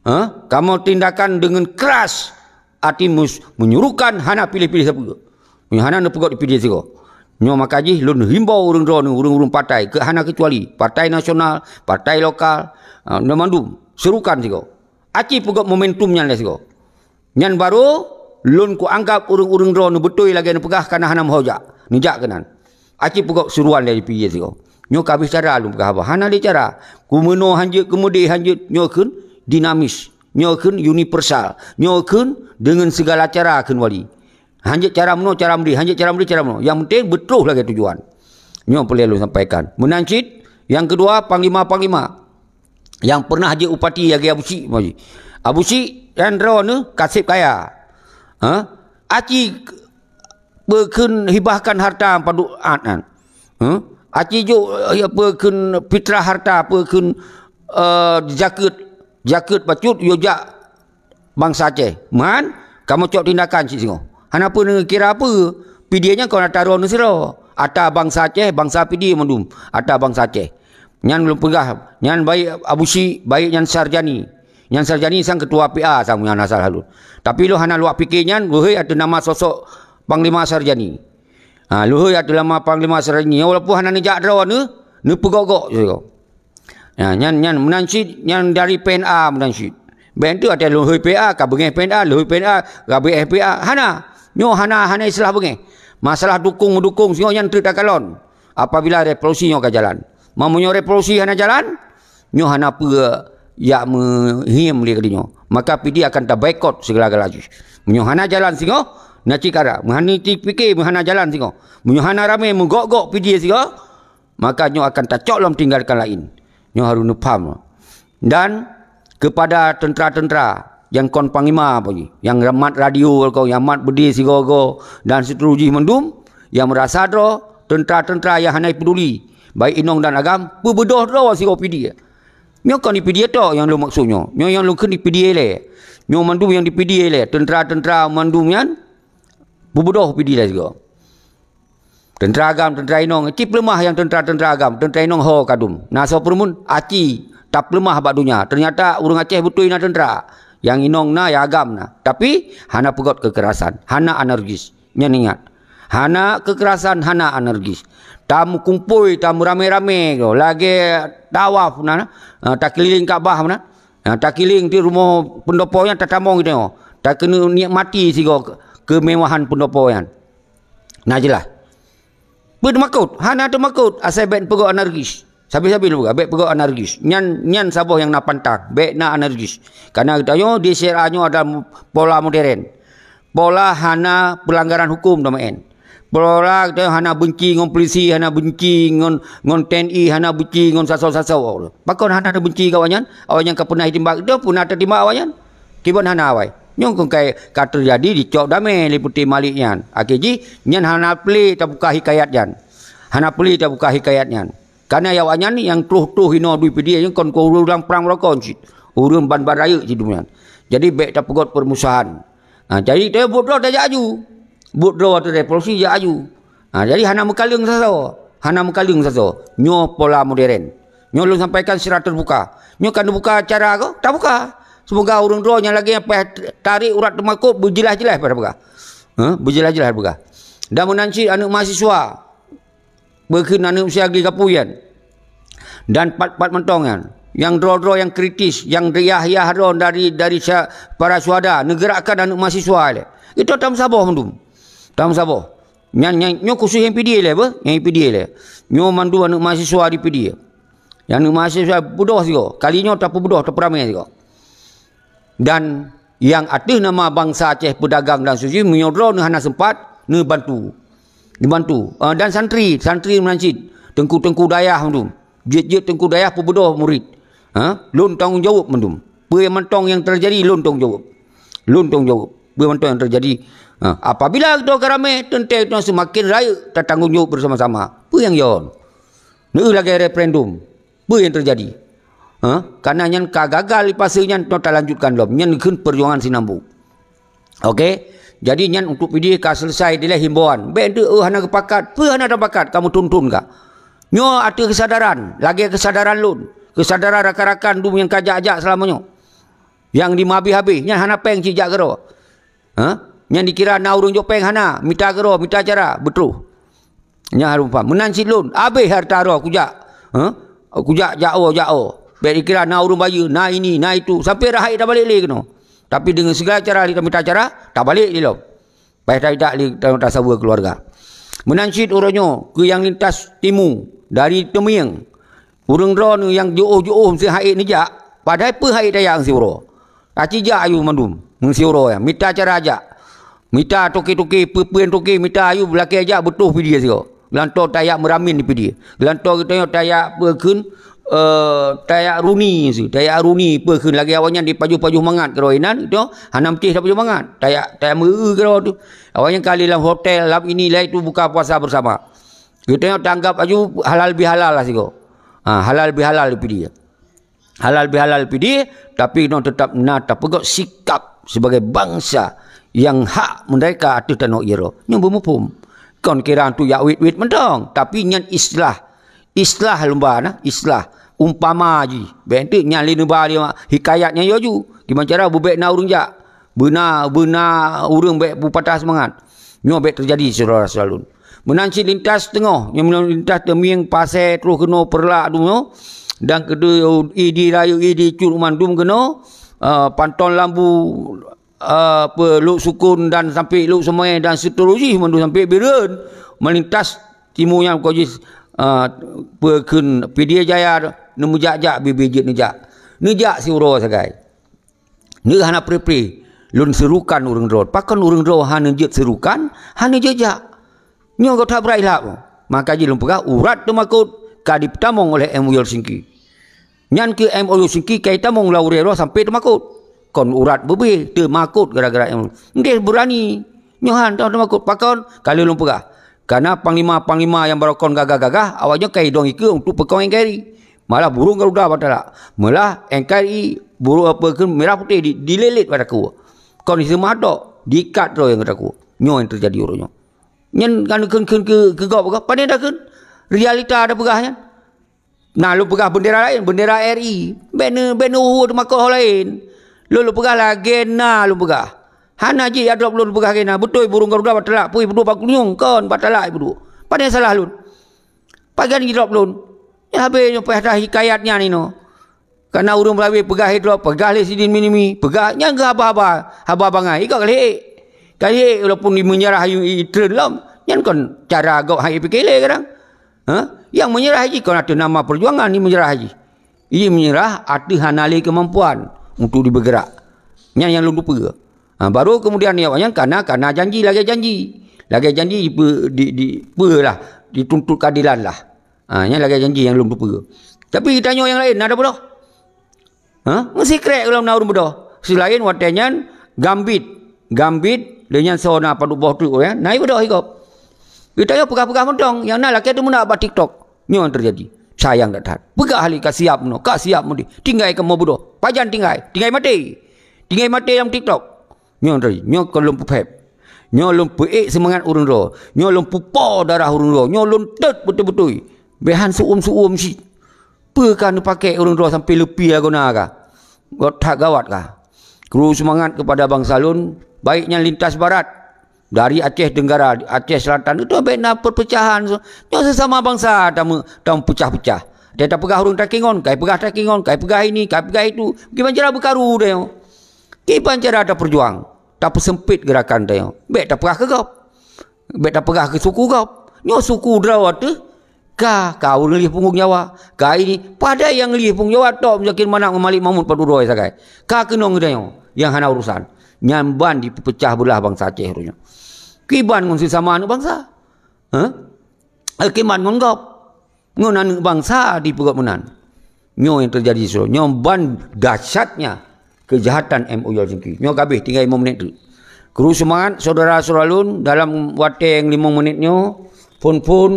Ha, kamoe tindakan deungon keras, arti mus-, menyuruhkan hana piléh-piléh sapeue. Meunyoe hana neupeugot di P D I sigoe. Nyoe maka jih lôn himbau ureuëng droeneuh, ureuëng-ureuëng partai, keu hana keucuali partai nasional, partai lokal, ha, nyan mandum surukan sigoe. Aci peugot momentum nyan lé sigoe. Nyan barô lôn kuanggab ureuëng-ureuëng droeneuh beutôi lagée neupeugah kana hana meuho jak, neujak keunan. Aci peugot suruan lé P D I sigoe. Nyoe ka habéh cara lôn peugah haba. Hana lé cara. Kumeunoe hanjeuet, keumudeh hanjeuet, nyoe kheun dinamis. Nyoe kheun universal. Nyoe kheun deungon sigala cara kheun wali. Hanjeuet cara meunoe, cara meudeh. Hanjeuet cara meudeh, cara meunoe. Nyang penting beutroh lagée tujuan. Nyoe peureulée lôn sampaikan. Meunan cit, nyang keudua, panglima-panglima. Nyang pernah jeuet upati lagée Abu Syik, Abu Syik nyan droeneuh ka seb kaya. Ha? Aci peue kheun hibahkan harta padub at nyan. Ha? Aci jok, eh, peue kheun fitrah harta, peue kheun, eh, zakeuet, zakeuet bacut yue jak bansa Aceh. Man, kamoe cok tindakan cit singoh. Hana peue neukira peue. P D I nyan kon ata droeneuh sidroe. Ata bansa Aceh, bansa P D I mandum. Ata bansa Aceh. Nyan lôn peugah, nyan baik Abu Syik, baik nyan Sarjani. Nyan Sarjani sang ketua P A sang nyan asal halun. Tapi lôn hana luwah pike nyan, lôn hôi ateueh nama sosok Panglima Sarjani. Ha, lôn hôi ateueh nama Panglima Sarjani. Walaupun hana neujak droeneuh, neupeugok-gok sigoe. Ya, nyan, nyan meunan cit, nyan dari P N A meunan cit. Bék tu até lôn hôi P A, ka beungéh P N A, lôn hôi P N A, ka beungéh P A. Hana. Nyoe hana, hana istilah beungéh. Masalah dukung-meudukung singoh nyan treuk takalon. Apabila revolusi nyoe ka jalan. Meunyoe revolusi hana jalan, nyoe hana peue jak meuhiem lé keu nyoe. Maka P D I akan tabaikot segala-gala jih. Meunyoe hana jalan singoh, na cit kara. Meuhana cit pike, meuhana jalan singoh. Meunyoe hana ramé meugok-gok P D I singoh, maka nyoe akan tacok lom tinggalkan laén. Nyoe harôh neupham. Dan kepada teuntera-teuntera nyang kon panglima apa jih, nyang mat radio ko, nyang mat beudé sigoe-goe dan seterusnya jih mandum, nyang meurasa droe teuntera-teuntera nyang hana peduli, baik inong dan agam, peubeudoh droe sigoe P D I. Nyoe kon di P D I tok nyang lôn maksud nyoe. Nyoe nyang lôn kheun di P D I lé. Nyoe mandum nyang di P D I lé, teuntera-teuntera mandum nyan peubeudoh P D I lé sigoe. Teuntera agam, teuntera inong, cit peuleumah nyang teuntera-teuntera agam, teuntera inong ho kadum. Na soe peureumeun, aci tapeuleumah bak donya. Teunyata ureuëng Aceh beutôi na teuntera. Nyang inong na, nyang agam na. Tapi, hana peugot keukerasan, hana anarkis. Nyan ingat. Hana keukerasan, hana anarkis. Tameukumpôi, tameuramé-ramé ko, lagée tawaf na, ha, takeuliléng Ka'bah na. Ha, takeuliléng di rumoh peundopo nyan tatamong geutanyoe. Takeuneuk nikmati sigoe ke-, keumewahan peundopo nyan. Na jeulaih. Peue teumakot? Hana teumakot, asai bék peugot anarkis. Sabe-sabe lôn peugah, bék peugot anarkis. Nyan, nyan saboh nyang na pantang, bék na anarkis. Karena geutanyoe di syariah nyoe ada pola modern. Pola hana pelanggaran hukum tameu'en. Peulora geutanyoe hana beunci ngon polisi, hana beunci ngon, ngon T N I, hana beunci ngon sasoe-sasoe. Pakon hana tabeunci keu awaknyan? Awaknyan ka peunah jitimbak geutanyoe, peunah tatimbak awaknyan. Kiban hana awai. Nyoe keukai ka teujadi dicok damé lé Putih Malik nyan. Akhé jih, nyan hana peulé tabuka hikayat nyan. Hana peulé tabuka hikayat nyan. Karena awaknyan nyang troh-troh inoe di Pidie nyan kon ureuëng prang meurokon cit. Ureuëng ban-ban rayeuk cit nyan. Jadi bék tapeugot peurmusahan. Ha, jadi, tapi buet droe tajak aju. Buet droe ateueh revolusi jak aju. Ha, jadi hana meukaleueng sasoe. Hana meukaleueng sasoe. Nyoe pola modern. Nyoe lôn sampaikan secara terbuka. Nyoe ka neubuka acara ko, tabuka. Semoga ureuëng droe nyang lagée nyang payah tarék urat teumakot beujeulaih-jeulaih pada peugah. Ha, beujeulaih-jeulaih peugah. Dan meunan cit aneuëk mahasiswa. Beukheun aneuëk Syagri Gapuyan dan pat-pat mantong nyan, nyang droe-droe nyang kritis, nyang yah-yah droe dari, dari sya-, para syuhada, neugerakkan aneuëk mahasiswa lé. Itu tameusaboh mandum. Tameusaboh. Nyan, nyan, nyoe khusus nyang Pidie lé, beuh? Nyang Pidie lé. Nyoe mandum aneuëk mahasiswa di Pidie. Nyang aneuëk mahasiswa beudôh sigoe. Kali nyoe tapeubeudôh, tapeuramé sigoe. Dan nyang ateueh nama bansa Aceh peudagang dan suci, meunyoe droeneuh hana seumpat, neubantu. Neubantu. Eh, dan santri, santri meunan cit, teungku-teungku dayah mandum. Jeuet-jeuet teungku dayah peubeudôh murit. Ha? Lôn tanggong jaweueb mandum. Peue mantong nyang teujadi, lôn tanggong jaweueb. Lôn tanggong jaweueb. Peue mantong nyang teujadi. Ha? Apabila geutanyoe ka ramé, teuntée geutanyoe seumaken rayeuk tatanggong jaweueb beusama-sama. Peue nyang yon? Neueu lagée referendum. Peue nyang teujadi? Ha? Karena nyan ka gagal di fase nyan, nyoe talanjutkan lom. Nyan kheun perjuangan sinambung. Oke? Jadi nyan untuk Pidie ka selesai dilée himbauan. Bék deuek, "Oh, hana geupakat." Peue hana tapakat? Kamoe tuntun ka. Nyoe ateueh kesadaran. Lagée kesadaran lôn. Kesadaran rakan-rakan dum nyang ka jak-jak selama nyoe. Nyang dimeuhabéh-habéh. Nyan hana péng cit jak keudroe. Ha? Nyan dikira na ureuëng jok péng hana, mita keudroe, mita cara, beutôi. Nyan harôh paham. Meunan cit lôn, habéh hareuta droe kujak. Ha? Kujak jak-o, jak-o. Bék dikira na ureuëng bayeue, na ini, na itu, sampai rahat tabalek lé keunoe. Tapi deungon segala cara lé tamita cara, tabalek lé lom. Payah taidak lé tamita saweue keuluwarga. Meunan cit uroe nyoe keu nyang lintas timu dari Teumieng. Ureuëng droeneuh nyang jiôh-jiôh meusti hait neujak, padahai peue hait tajak siuroe. Aci jak ayue mandum, meusiuroe nyan, mita cara jak. Mita toke-toke, peue-peue toke, mita ayue lakée jak beutôh Pidie sigoe. Geulantoe tajak meuramin di Pidie. Geulantoe geutanyoe tajak peue kheun, eh, tajak runi si, tajak runi peue kheun lagée awaknyan jipajoh-pajoh mangat keudroe inan, geutanyoe hana meucéh tapajoh mangat. Tajak, tajak meu-eu keudroe tu. Awaknyan kali lam hotel, lam ini, lam itu buka puasa bersama. Geutanyoe tanggap aju halal bihalal lah sigoe. Ha, halal bihalal di Pidie. Halal bihalal di Pidie, tapi keunoe teutap na tapeugöt sikap sibagai bansa nyang hak meurdeka ateueh tanoh Iro. Nyoe beumuphom. Kon kira tu jak wit-wit mantong, tapi nyan islah. Islah lôn ba na, islah. Umpama jih, bék teuk nyan lé neuba lé hikayat nyan yoh ju. Kiban cara beubék na ureuëng jak. Beuna, beuna ureuëng bék beupatah seumangat. Nyoe bék teujadi, syedara-syedara lôn. Meunan cit lintas teungoh, nyoe meunan lintas Teumieng, Pasé, troh keunoe Peureulak dunoe, dan keudeh Idi Rayeuk, Idi Cut mandum keunoe, eh, Panton Lambu, eh, peue, Lhoksukon dan sampai Lhokseumawe dan seuterusjih mandum sampai Bireuen, meulintas timu nyan kojih, eh, peue kheun Pidie Jaya, neumeujak-jak bibie jeuet neujak. Neujak siuroe sagai. Nyoe hana pre-pre lôn seurukan ureuëng droe. Pakon ureuëng droe hana jeuet seurukan, hana jeuet jak. Nyoe gata brat ilap. Maka jih lôn peugah, urat teumakot ka jipeutamong oleh M O U Helsinki. Nyan keuh M O U Helsinki ka jitamong lam ureuëng droe sampai teumakot. Kon urat beubeh, teumakot gara-gara M O U. Nggeh beurani. Nyoe han teumakot. Pakon? Ka lheueh lôn peugah. Karena panglima-panglima nyang barokon gagah-gagah, awaknyan ka jidong ikeue untuk peukong N K R I. Malah burung garuda bak talak. Malah N K R I, burung apa kheun, merah putih di, dililét bak takue. Kon diseumah tok, diikat droe nyang takue. Nyoe nyang teujadi uroe nyoe. Nyan kan kheun-kheun keu, keu gob, gob. Pane takheun? Realita tapeugah nyan. Na lôn peugah bendera laén, bendera R I. Bék ne, bék ne uhue teumakot ho laén. Lôn, lôn peugah lagée na lôn peugah. Hana jih ya drop lôn peugah lagée na. Beutôi burung garuda bak talak, pui peuduek bak kunyueng, kon bak talak peuduek. Pane salah lôn? Pagan jidrop lôn. Nyan habéh nyoe payah that hikayat nyan inoe. Kana ureuëng beulabeh peugah hidrop, peugah lé sidin minimi, peugah nyan keuh haba-haba, haba bangai. Ikot ka lheueh ék. Ka lheueh ék walaupun di meunyeurah i, i, itreun lom. Nyan kon cara gob hai pike lé kadang. Ha? Nyang meunyeurah jih kon ateueh nama peujuangan i meunyeurah jih. I meunyeurah ateueh hana lé keumampuan untuk dibeugerak. Nyan nyang lôn tupeue. Ha, baru keumudian awaknyan kana, kana janji lagée janji. Lagée janji dipe-, di, di, peue lah, dituntut keadilan lah. Ha, nyan lagée janji nyang lôn teupeue. Tapi geutanyoe nyang laén na tabeudôh? Ha? Meusikrek lom na ureuëng beudôh. Seulaén watée nyan gambit, gambit lé nyan soe na padub boh teuk, ya, na beudôh higop. Geutanyoe peugah-peugah mantong, nyang na lakée teumeunak bak TikTok. Nyoe nyang teujadi. Sayang that-that. Peugah lé ka siab meunoe, ka siab meudeh. Tinggai kamoe beudôh. Pajan tinggai? Tinggai maté. Tinggai maté lam TikTok. Nyoe tadi, nyoe kon lôn peuphép. Nyoe lôn peuék seumangat ureuëng droe. Nyoe lôn peupo darah ureuëng droe. Nyoe lôn teuet beutôi-beutôi. Bék han suum-suum cit. Peue ka neupakée ureuëng droe sampoe leupie lagoena ka? Got that gawat ka. Kru seumangat keupada bansa lôn, baik nyan lintas barat, dari Aceh Tenggara, Aceh Selatan, itu bék na perpecahan. Nyoe sesama bansa tamu-, tamupeucah-peucah. Watée tapeugah ureuëng takingon, kai peugah takingon, kai peugah ini, kai peugah itu. Kiban cara beukaru tanyoe. Kiban cara tapeujuang, tapeuseumpét geurakan tanyoe. Bék tapeugah keu gob. Bék tapeugah keu suku gob. Nyoe suku droe teuh ka, ka ureuëng lieh punggong nyawa. Ka ini, padahai nyang lieh punggong nyawa tok meunyoe keu manang Malik Mahmud padub droe sagai. Ka keunong geutanyoe nyang hana urusan. Nyan ban dipeupeucah beulah bansa Aceh uroe nyoe. Kiban ngon sesama aneuëk bansa. Hah? Eh, kiban ngon gob. Ngon aneuëk bansa dipeugét meunan. Nyoe nyang teujadi siuroe. Nyoe ban dahsyatnya keujahatan M O U Helsinki. Nyoe ka habéh, tinggai limong menit teuk. Kru seumangat syedara-syedara lôn, dalam watée nyang limong menit nyoe, phon-phon,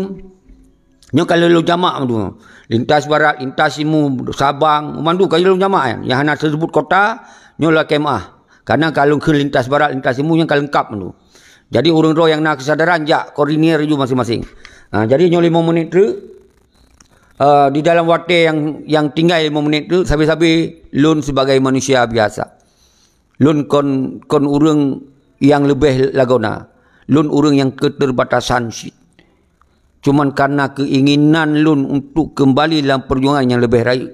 nyoe ka lheueh lôn jamak mandum. Lintas barat, lintas timu, Sabang, mandum ka lheueh lôn jamak nyan. Nyang hana teusebut kota, nyoe lakée meuáh. Karena ka lôn kheun lintas barat, lintas timu nyang ka leungkab mandum. Jadi ureuëng droe nyang na keusadaran jak koordinir laju maséng-maséng. Ha, jadi nyoe limong menit teuk, eh, di dalam watée nyang, nyang tinggai limong menit teuk, sabe-sabe lôn sibagai manusia biasa. Lôn kon, kon ureuëng nyang leubeh lagoena. Lôn ureuëng nyang keuteubatasan cit. Cuman karena keuinginan lôn untuk keumbali lam peujuangan nyang leubeh rayeuk.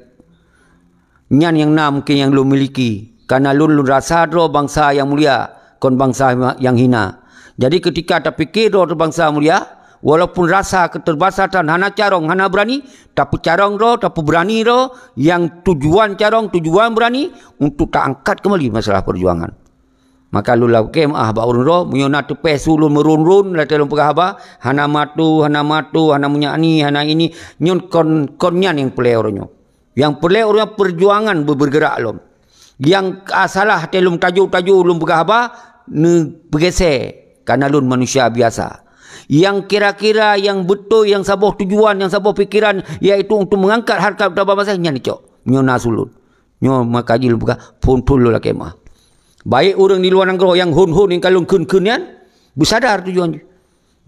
Nyan nyang na mungken nyang lôn miliki. Karena lôn, lôn rasa droe bansa nyang mulia, kon bansa nyang hina. Jadi keutika tapike droe bansa mulia, walaupun rasa keuteubatasan hana carông, hana beurani, tapeucarông droe, tapeubeurani droe, nyang tujuan carông, tujuan beurani untuk taangkat keumbali masalah peujuangan. Maka lôn lakée meuáh bak ureuëng droe, meunyoe na teupéh su lôn meuron-ron, watée lôn peugah haba, hana matu, hana matu, hana meunyak ni, hana ini, nyoe kon, kon nyan nyang peureulée uroe nyoe. Nyang peureulée uroe nyoe peujuangan beu-, beugeurak lom. Nyang ka salah watée lôn tajô-tajô lôn peugah haba, neupeugése, karena lôn manusia biasa. Nyang kira-kira, nyang beutôi, nyang saboh tujuan, nyang saboh pikeran, yaitu untuk mengangkat harkat martabat bansa, nyan icok. Nyoe na su lôn. Nyoe maka jih lôn peugah, phon-phon lôn lakée meuáh. Baik ureuëng di luwa nanggroe nyang hon-hon nyang ka lôn kheun-kheun nyan, beusadar tujuan jih.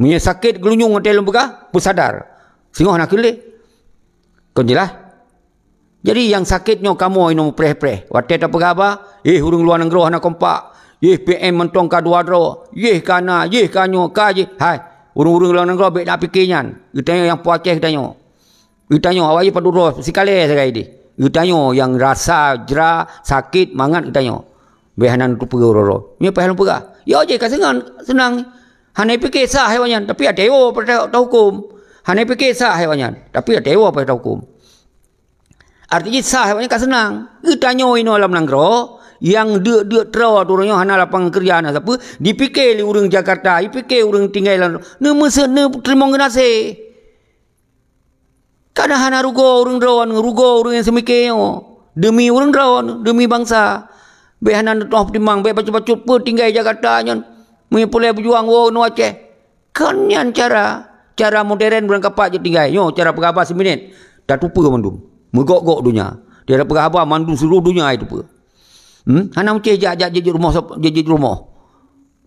Meunyoe sakét geulunyueng watée lôn peugah, beusadar. Singoh hana kheun lé. Kon jeulaih? Jadi nyang sakét nyoe kamoe inoe meupreh-preh. Watée tapeugah haba, "Yeh ureuëng luwa nanggroe hana kompak. Yeh P M mantong ka dua droe. Yeh ka na, yeh ka nyoe, ka jih." Hai, ureuëng-ureuëng luwa nanggroe bék na pike nyan. Geutanyoe nyang po Aceh geutanyoe. Geutanyoe, awak jih padub droe sikalée sagai deh. Geutanyoe nyang rasa jra, sakét, mangat geutanyoe. Bék hana neuteupeue uroe-uroe. Nyoe payah lôn peugah. Yo jih ka seunang, seunang. Hana pike sah awak nyan, tapi watée woe payah ta-, tahuköm. Hana pike sah awak nyan, tapi watée woe payah tahuköm. Arti jih sah awak nyan ka seunang. Geutanyoe inoe lam nanggroe, nyang deuk-deuk troe uroe nyoe hana lapangan keureuja, hana sapeue, dipike lé ureuëng Jakarta, dipike ureuëng tinggai lam, neumeuseue, neuteurimong geunaséh. Ka na hana rugoe ureuëng droe, rugoe ureuëng nyang seumike nyoe. Deumi ureuëng droe, deumi bansa. Bék hana neutoh peutimang, bék bacut-bacut peue tinggai Jakarta nyan. Meunyoe peureulée beujuang woe nyoe Aceh. Kon nyan cara, cara modern barangkapat jeuet tinggai. Nyoe cara peugah haba siminét. Tatupeue mandum. Meugok-gok donya. Cara peugah haba mandum seuluruh donya jitupeue. Hmm? Hana meucéh jak, jak jeuet rumoh, jeuet rumoh.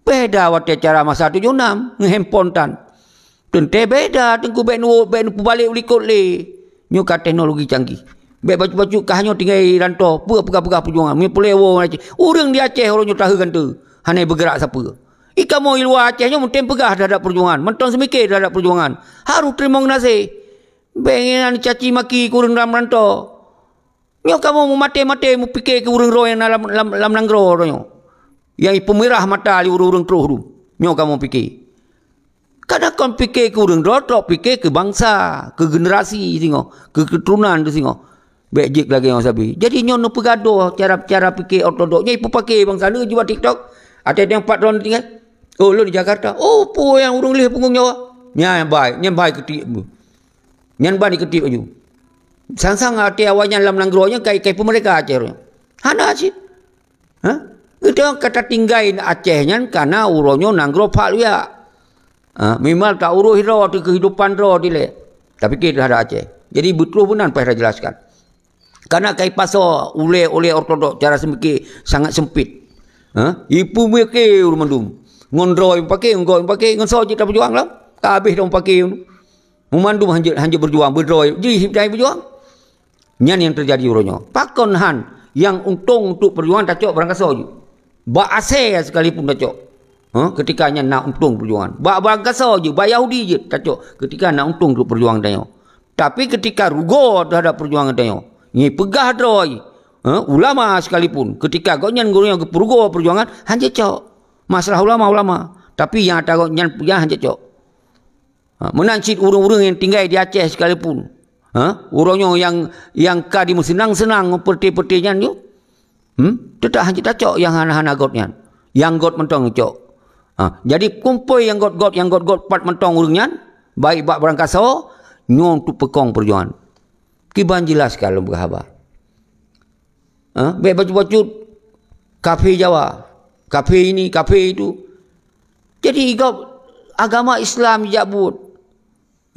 Beda watée cara masa tujoh nam, ngon handphone tan. Teuntée beda, Teungku, bék nu-, bék neupeubalek u likot lé. Nyoe ka teknologi canggih. Bék bacut-bacut kah nyoe tinggai rantô, peue peugah-peugah peujuangan. Meunyoe peureulée woe Aceh, ureuëng di Aceh uroe nyoe tahe gantoe, hana beugeurak sapeue. I kamoe i luwa Aceh nyoe meunteng peugah teuhadap peujuangan, mantong seumike teuhadap peujuangan. Harôh teurimong geunaséh. Bék nyan caci maki keu ureuëng lam rantô. Nyoe kamoe meumaté-maté meupike keu ureuëng droe nyang na lam, lam, lam nanggroe droe nyoe. Nyang jipeumirah mata lé ureuëng-ureuëng troh dum. Nyoe kamoe pike. Kadang kon pike keu ureuëng droe, trok pike keu bansa, keu generasi singoh, keu keuturonan teuh singoh. Bék jeuet lagée nyoe sabe. Jadi nyoe neupeugadôh cara, cara pike ortodok. Nyoe jipeupake bansa lé jiba TikTok. Até nyang pat droe tinggai. Oh, lôn di Jakarta. Oh, peue nyang ureuëng lheueh punggong nyoe? Nyan bai, nyan bai keutik. Nyan ban dikeutik laju. Sang-sang até awaknyan lam nanggroe nyan kai, kai peumerdeka Aceh. Hana cit. Ha? Geutanyoe ka tatinggai Aceh nyan kana uroe nyoe nanggroe phak luyak. Ha, mimal ta urus droe teuh keuhidupan droe dilée. Tapike teuhadap Aceh. Jadi beutôi beunan payah tajelaskan. Kana kai pasoe ulée-ulée ortodok cara seumike sangat sempit. Ha? Ipeumike ureuëng mandum. Ngon droe pake, ngon gob pake, ngon soe jeuet tapeujuang lom. Ka habéh dong pake. Meumandum hanjeuet, hanjeuet beujuang, beudroe jih hib dai beujuang. Nyan nyang teujadi uroe nyoe. Pakon han nyang untông untuk peujuangan tacok barangkasoe jih. Bak asée sekalipun tacok. Ha, ketika nyan na untông peujuangan. Bak barangkasoe jih, bak Yahudi jih tacok ketika na untông untuk peujuangan tanyoe. Tapi ketika rugoe teuhadap peujuangan tanyoe, ngipeugah droe, ha, ulama sekalipun, ketika gobnyan gurée geupeureugoe peujuangan, hanjeuet cok. Masalah ulama, ulama. Tapi nyang ata gobnyan peugah hanjeuet cok. Ha, meunan cit ureuëng-ureuëng nyang tinggai di Aceh sekalipun. Ha, uroe nyoe nyang, nyang ka dimeuseunang-seunang peureute-peureute nyan nyoe. Hmm? Teutap hanjeuet tacok nyang hana-hana göt nyan. Nyang göt mantong cok. Ha, jadi kumpôi nyang göt-göt, nyang göt-göt pat mantong ureuëng nyan, baik bak barangkasoe, nyoe untuk peukong peujuangan. Kiban jeulaih ka lôn beuhaba. Ha, bék bacut-bacut kafé Jawa, kafé ini, kafé itu. Jadi gob agama Islam jijak buet.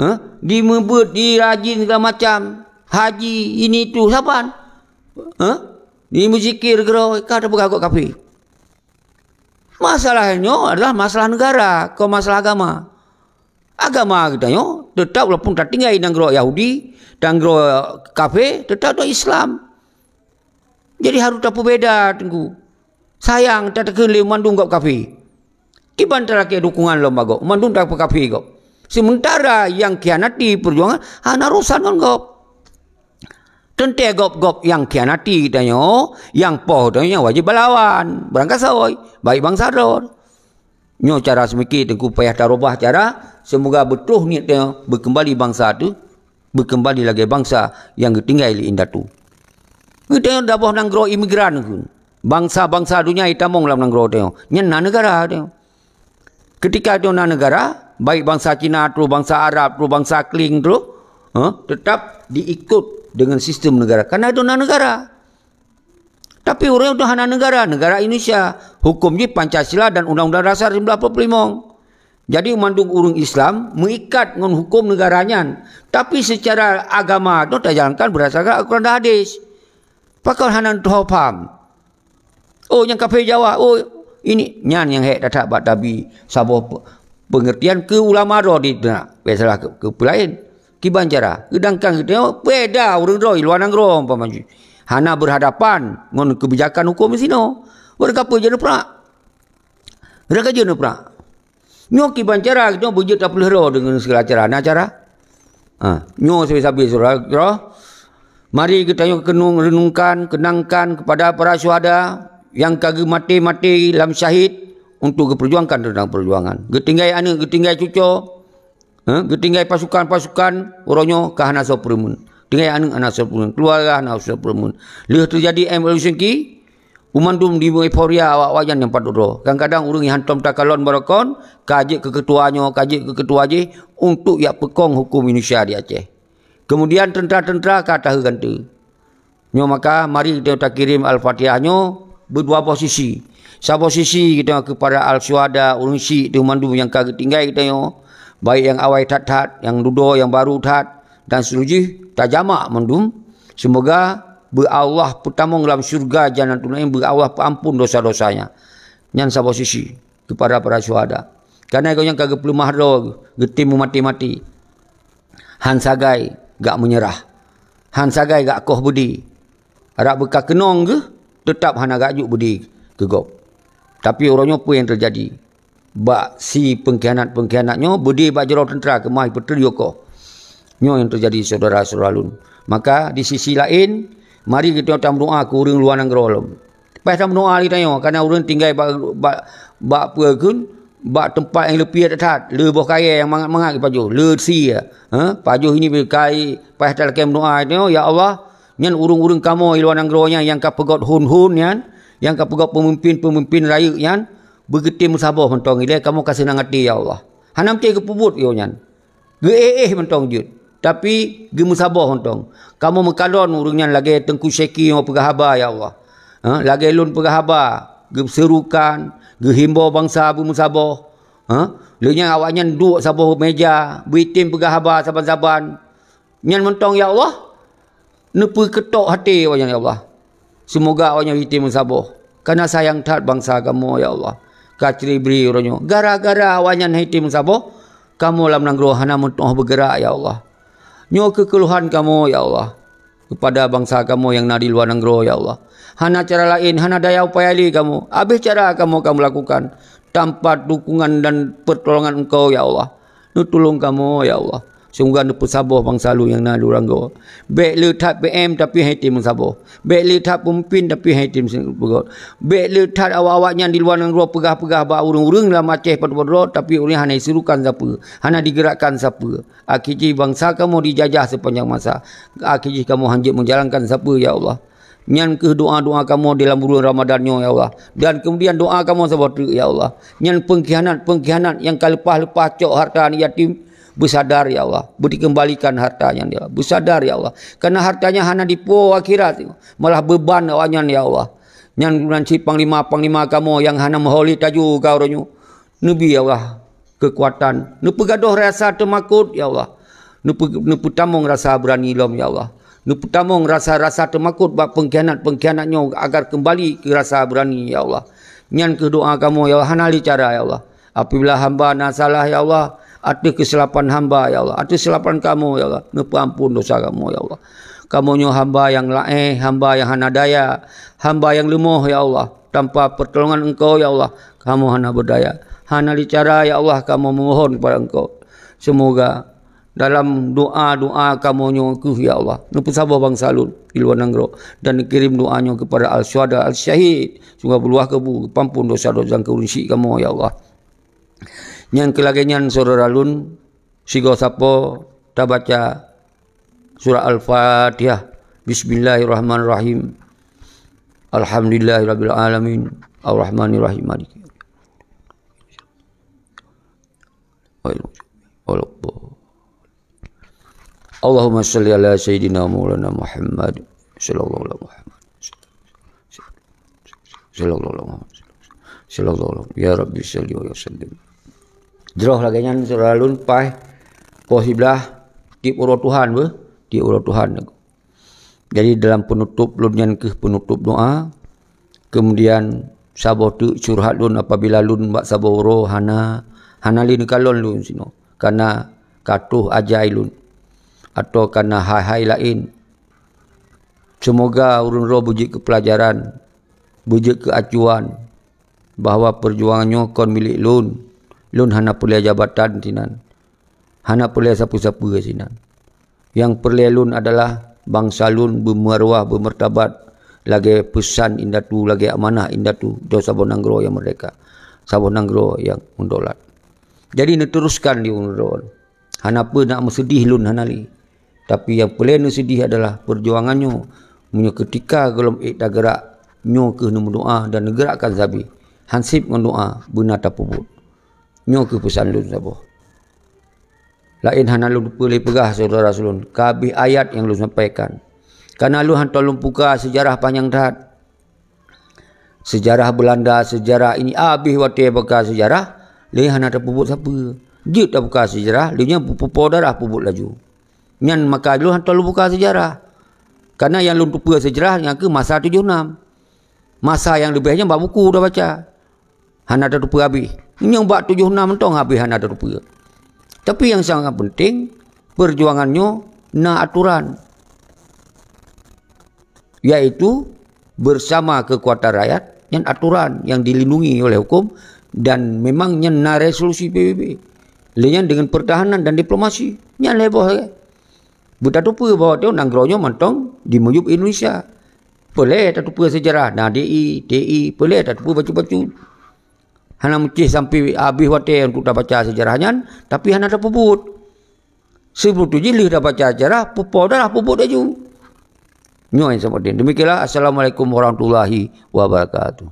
Ha? Dimeubeuet, dirajin segala macam. Haji, ini itu, saban. Ha? Dimeuzikir keudroe, ka tapeugah gob kafé. Masalah nyoe adalah masalah negara, kon masalah agama. Agama geutanyoe teutap walaupun tatinggai nanggroe Yahudi, nanggroe kafé, teutap dong Islam. Jadi harôh tapeubeda, Teungku. Sayang tatakheun lé mandum gob kafé. Kiban talakée dukungan lom bak gob, mandum tapeukafé gob. Seumeuntara nyang khianati peujuangan hana urosan ngon gob. Teuntée gob-gob nyang khianati tanyoe, nyang poh tanyoe nyang wajéb balawan, barangkasoe, baik bansa droe. Nyoe cara seumike Teungku payah tarubah cara, seumoga beutôi niet tanyoe beukeumbali bansa teuh. Beukeumbali lagée bansa nyang geutinggai lé indatu. Geutanyoe daboh nanggroe imigran kheun. Bansa-bansa donya jitamong lam nanggroe tanyoe. Nyan na neugara tanyoe. Keutika tanyoe na neugara, baik bansa Cina troh, bansa Arab troh, bansa Kling troh, eh, teutap diikot deungon sistem neugara. Kareuna tanyoe na neugara. Tapi ureuëng tu hana neugara, neugara Indonesia. Huköm jih Pancasila dan Undang-Undang Dasar seribu sembilan ratus empat puluh lima. Jadi mandum ureuëng Islam meuikat ngon huköm neugara nyan. Tapi seucara agama tu tajalankan beurdasarkan Al-Quran dan Hadis. Pakon hana teuho paham? Oh, nyang kafé Jawa, oh, ini, nyan nyang hék that-that bak tabi saboh pe-, peungeurtian keu ulama droe di teunak. Biasalah keu, keu peulaén. Kiban cara, seudangkan geutanyoe beda ureuëng droe luwa nanggroe umpama jih. Hana beurhadapan ngon keubijakan huköm sinoe. Ureuëng kapeue jeuet neuprak? Ureuëng ka jeuet neuprak? Nyoe kiban cara geutanyoe beujeuet tapeuleueh droe deungon segala cara. Na cara? Ha, nyoe sabe-sabe syedara, mari geutanyoe keunong, renungkan, kenangkan kepada para syuhada nyang ka geumaté-maté lam syahid untuk geupeurjuangkan teuntang peujuangan. Geutinggai aneuëk, geutinggai cucoe, eh, geutinggai pasukan-pasukan, uroe nyoe ka hana soe peureumeun. Tinggai aneuëk hana soe peureumeun, keuluwarga hana soe peureumeun. Lheueh teujadi M L C Q, Banmandum di euforia awak-awak nyan nyang padub droe. Kadang-kadang ureuëng nyang hántom takalon baroekon, ka jeuet keu keutua nyoe, ka jeuet keu keutua jih, untuk jak peukong huköm Indonesia di Aceh. Keumudian teuntra-teuntra ka taheu ganteue. Nyoe maka, mari geutanyoe takirém Al-Fatihah nyoe beudua boh sisi. Saboh sisi geutanyoe keupada al-syuhada, ureuëng syik teuh mandum nyang ka geutinggai geutanyoe, baik nyang awai that-that, nyang dudoe, nyang barô that, dan seterusjih, tajamak mandum. Seumoga beu Allah peutamong lam syeuruga Jannatul Na'im, beu Allah peuampon dosa-dosanya. Nyan saboh sisi keupada para syuhada. Kareuna gobnyan ka geupeuleumah droe, geutem meumaté-maté. Han sagai gak meunyeurah. Han sagai gak koh beudé. Adak beuka keunong geuh, teutab hana gak jok beudé keu gob. Tapi uroe nyoe peue nyang teujadi? Bak si peungkhianat-peungkhianat nyoe beudé bak jaroe teuntra keumah jipeutreun yoh koh. Nyoe nyang teujadi syedara-syedara lôn. Maka di sisi laén, mari geutanyoe tameudoá keu ureuëng luwa nanggroe lom. Paih tameudoá lé tanyoe, kareuna ureuëng tinggai bak, bak, bak peue kheun, bak teumpat nyang leupie that-that, le boh kayée nyang mangat-mangat geupajoh, le sie, ha, pajoh ini beukai, paih talakée meudoá tanyoe, "Ya Allah, nyan ureuëng-ureuëng kamoe di luwa nanggroe nyan nyang ka peugöt hon-hon nyan, nyang ka peugöt peumimpén-peumimpén rayeuk nyan, Beugeutem meusaboh mantong ilée kamoe ka seunang até, ya Allah. Hana meucéh geupeubuet yoh nyan. Geu-éh-éh mantong jeuet, tapi geumeusaboh mantong. Kamoe meukalon ureuëng nyan lagée Teungku Syeki nyang peugah haba, ya Allah. Ha, lagée lôn peugah haba, geuseurukan, geuhimbau bansa beumeusaboh. Ha, lheueh nyan awaknyan duek saboh méja, beuitem peugah haba saban-saban. Nyan mantong, ya Allah, neupeukeutok até awaknyan, ya Allah. Seumoga awaknyan item meusaboh, kareuna sayang that bansa kamoe, ya Allah. Ka ceuri-bri uroe nyoe. Gara-gara awaknyan hana item meusaboh, kamoe lam nanggroe hana meutuoh beugeurak, ya Allah. Nyoe keuh keuluhan kamoe, ya Allah, keupada bansa kamoe nyang na di luwa nanggroe, ya Allah. Hana cara laén, hana daya upaya lé kamoe. Abéh cara kamoe ka meulakukan tanpa dukungan dan peutulongan Engkau, ya Allah. Neutulông kamoe, ya Allah. Seumoga neupeusaboh bansa lôn nyang na di luwa nanggroe. Bék le that P M tapi hana item meusaboh. Bék le that peumimpin tapi hana item meusaboh. Bék le that awak-awak nyan di luwa nanggroe peugah-peugah bak ureuëng-ureuëng lam Aceh padub droe, tapi ureuëng hana jiseurukan sapeue, hana digerakkan sapeue. Akhé jih bansa kamoe dijajah sipanjang masa. Akhé jih kamoe hanjeuet meujalankan sapeue, ya Allah. Nyan kheueh doa-doa kamoe di lam buleuen Ramadan nyoe, ya Allah. Dan keumudian doa kamoe saboh treuk, ya Allah. Nyan peungkhianat-peungkhianat nyang ka leupah-leupah cok hareuta aneuk yatim, beusadar, ya Allah. Beutikeumbalikan hareuta nyan, ya Allah. Beusadar, ya Allah. Kareuna hareuta nyan hana dipuwoe akhirat, malah beuban awaknyan, ya Allah. Nyan geunan cit panglima-panglima kamoe nyang hana meuhôi tajôh ka uroe nyoe. Neubi, ya Allah, keukuatan. Neupeugadôh rasa teumakot, ya Allah. Neupeu-, neupeutamong rasa beurani lom, ya Allah. Neupeutamong rasa-rasa teumakot bak peungkhianat-peungkhianat nyoe agar keumbali keu rasa beurani, ya Allah. Nyan kheueh doa kamoe, ya Allah, hana lé cara, ya Allah. Apabila hamba na salah, ya Allah, ateueh keusilapan hamba, ya Allah, ateueh keusilapan kamoe, ya Allah, neupeuampon dosa kamoe, ya Allah. Kamoe nyoe hamba nyang laéh, hamba nyang hana daya, hamba nyang leumoh, ya Allah. Tanpa peutulongan Engkau, ya Allah, kamoe hana beudaya. Hana lé cara, ya Allah, kamoe meumohon keupada Engkau. Seumoga dalam doa-doa kamoe nyoe kheueh, ya Allah, neupeusaboh bansa lôn di luwa nanggroe dan neukirém doa nyoe keupada al-syuhada, al-syahid. Seumoga beuluwah keubu, geupampon dosa-dosa nyang keuneuk syiek kamoe, ya Allah. Nyang keu lagée nyan, syedara lôn, sigoe sapo tabaca surat Al-Fatihah. Bismillahirrahmanirrahim. Alhamdulillahirabbil alamin. Arrahmanirrahim. Maliki yaumiddin. Allahumma shalli ala sayyidina maulana Muhammad sallallahu alaihi Muhammad. Sallallahu alaihi Muhammad. Sallallahu alaihi. Ya Rabbi shalli wa sallim. Jroh lagée nyan, syedara lôn, paih poh siblaih, tieb uroe Tuhan beuh, tieb uroe Tuhan. Jadi dalam peunutôb lôn nyan kheueh peunutôb doa. Keumudian saboh teuk curhat lôn apabila lôn bak saboh uroe hana, hana lé neukalon lôn sinoe, kareuna ka troh ajai lôn, atawa kareuna hai-hai laén. Seumoga ureuëng droe beujeuet keu peulajaran, beujeuet keu acuan, bahwa peujuangan nyoe kon milék lôn. Lôn hana peureulée jabatan sinan, hana peureulée sapeue-sapeue sinan. Nyang peureulée lôn adalah bansa lôn beumeuruah, beumeurtabat lagée peusan indatu, lagée amanah indatu, droe saboh nanggroe nyang meurdéhka, saboh nanggroe nyang meudaulat. Jadi neuteuruskan di ureuëng droe. Hana peue nak meuseudeh lôn hana lé. Tapi nyang peureulée neuseudeh adalah peujuangan nyoe. Meunyoe keutika gohlom ék tageurak, nyoe kheueh neumeudoa dan neugeurakkan sabe. Hanseb ngon doa beuna tapeubuet. Nyoe kheueh peusan lôn saboh. Laén hana lôn peureulée peugah, syedara lôn, ka habéh ayat nyang lôn sampaikan. Kareuna lôn hantom lôn buka seujarah panyang that. Seujarah Beulanda, seujarah ini, abéh watée buka seujarah, lé hana tapeubuet sapeue. Jeuet tabuka seujarah, lé nyan peupo darah peubuet laju. Nyan maka lôn hantom lôn buka seujarah. Kareuna nyang lôn teupeue seujarah nyan kheueh masa tujoh nam. Masa nyang leubeh nyan bak buku tabaca. Hana tateupeue habéh. Nyang bak tujoh nam mantong habéh hana tateupeue. Tapi nyang sangat penting, peujuangan nyoe na atoran. Yaitu bersama kekuatan rakyat, nyan atoran nyang dilindungi oleh hukum dan memang nyan na resolusi P B B. Lé nyan dengan pertahanan dan diplomasi, nyan lhée boh lagée. Beutateupeue bahwa nanggroe nyoe mantong dimiyueb Indonesia. Peureulée tateupeue seujarah, na D I, T I, peureulée tateupeue bacut-bacut. Hana meucéh sampoe habéh watée untuk tabaca seujarah nyan, tapi hana tapeubuet. Sibeutôi jih lheueh tabaca seujarah, peupo darah peubuet laju. Nyoe nyang seupenting. Demikianlah. Assalamualaikum warahmatullahi wabarakatuh.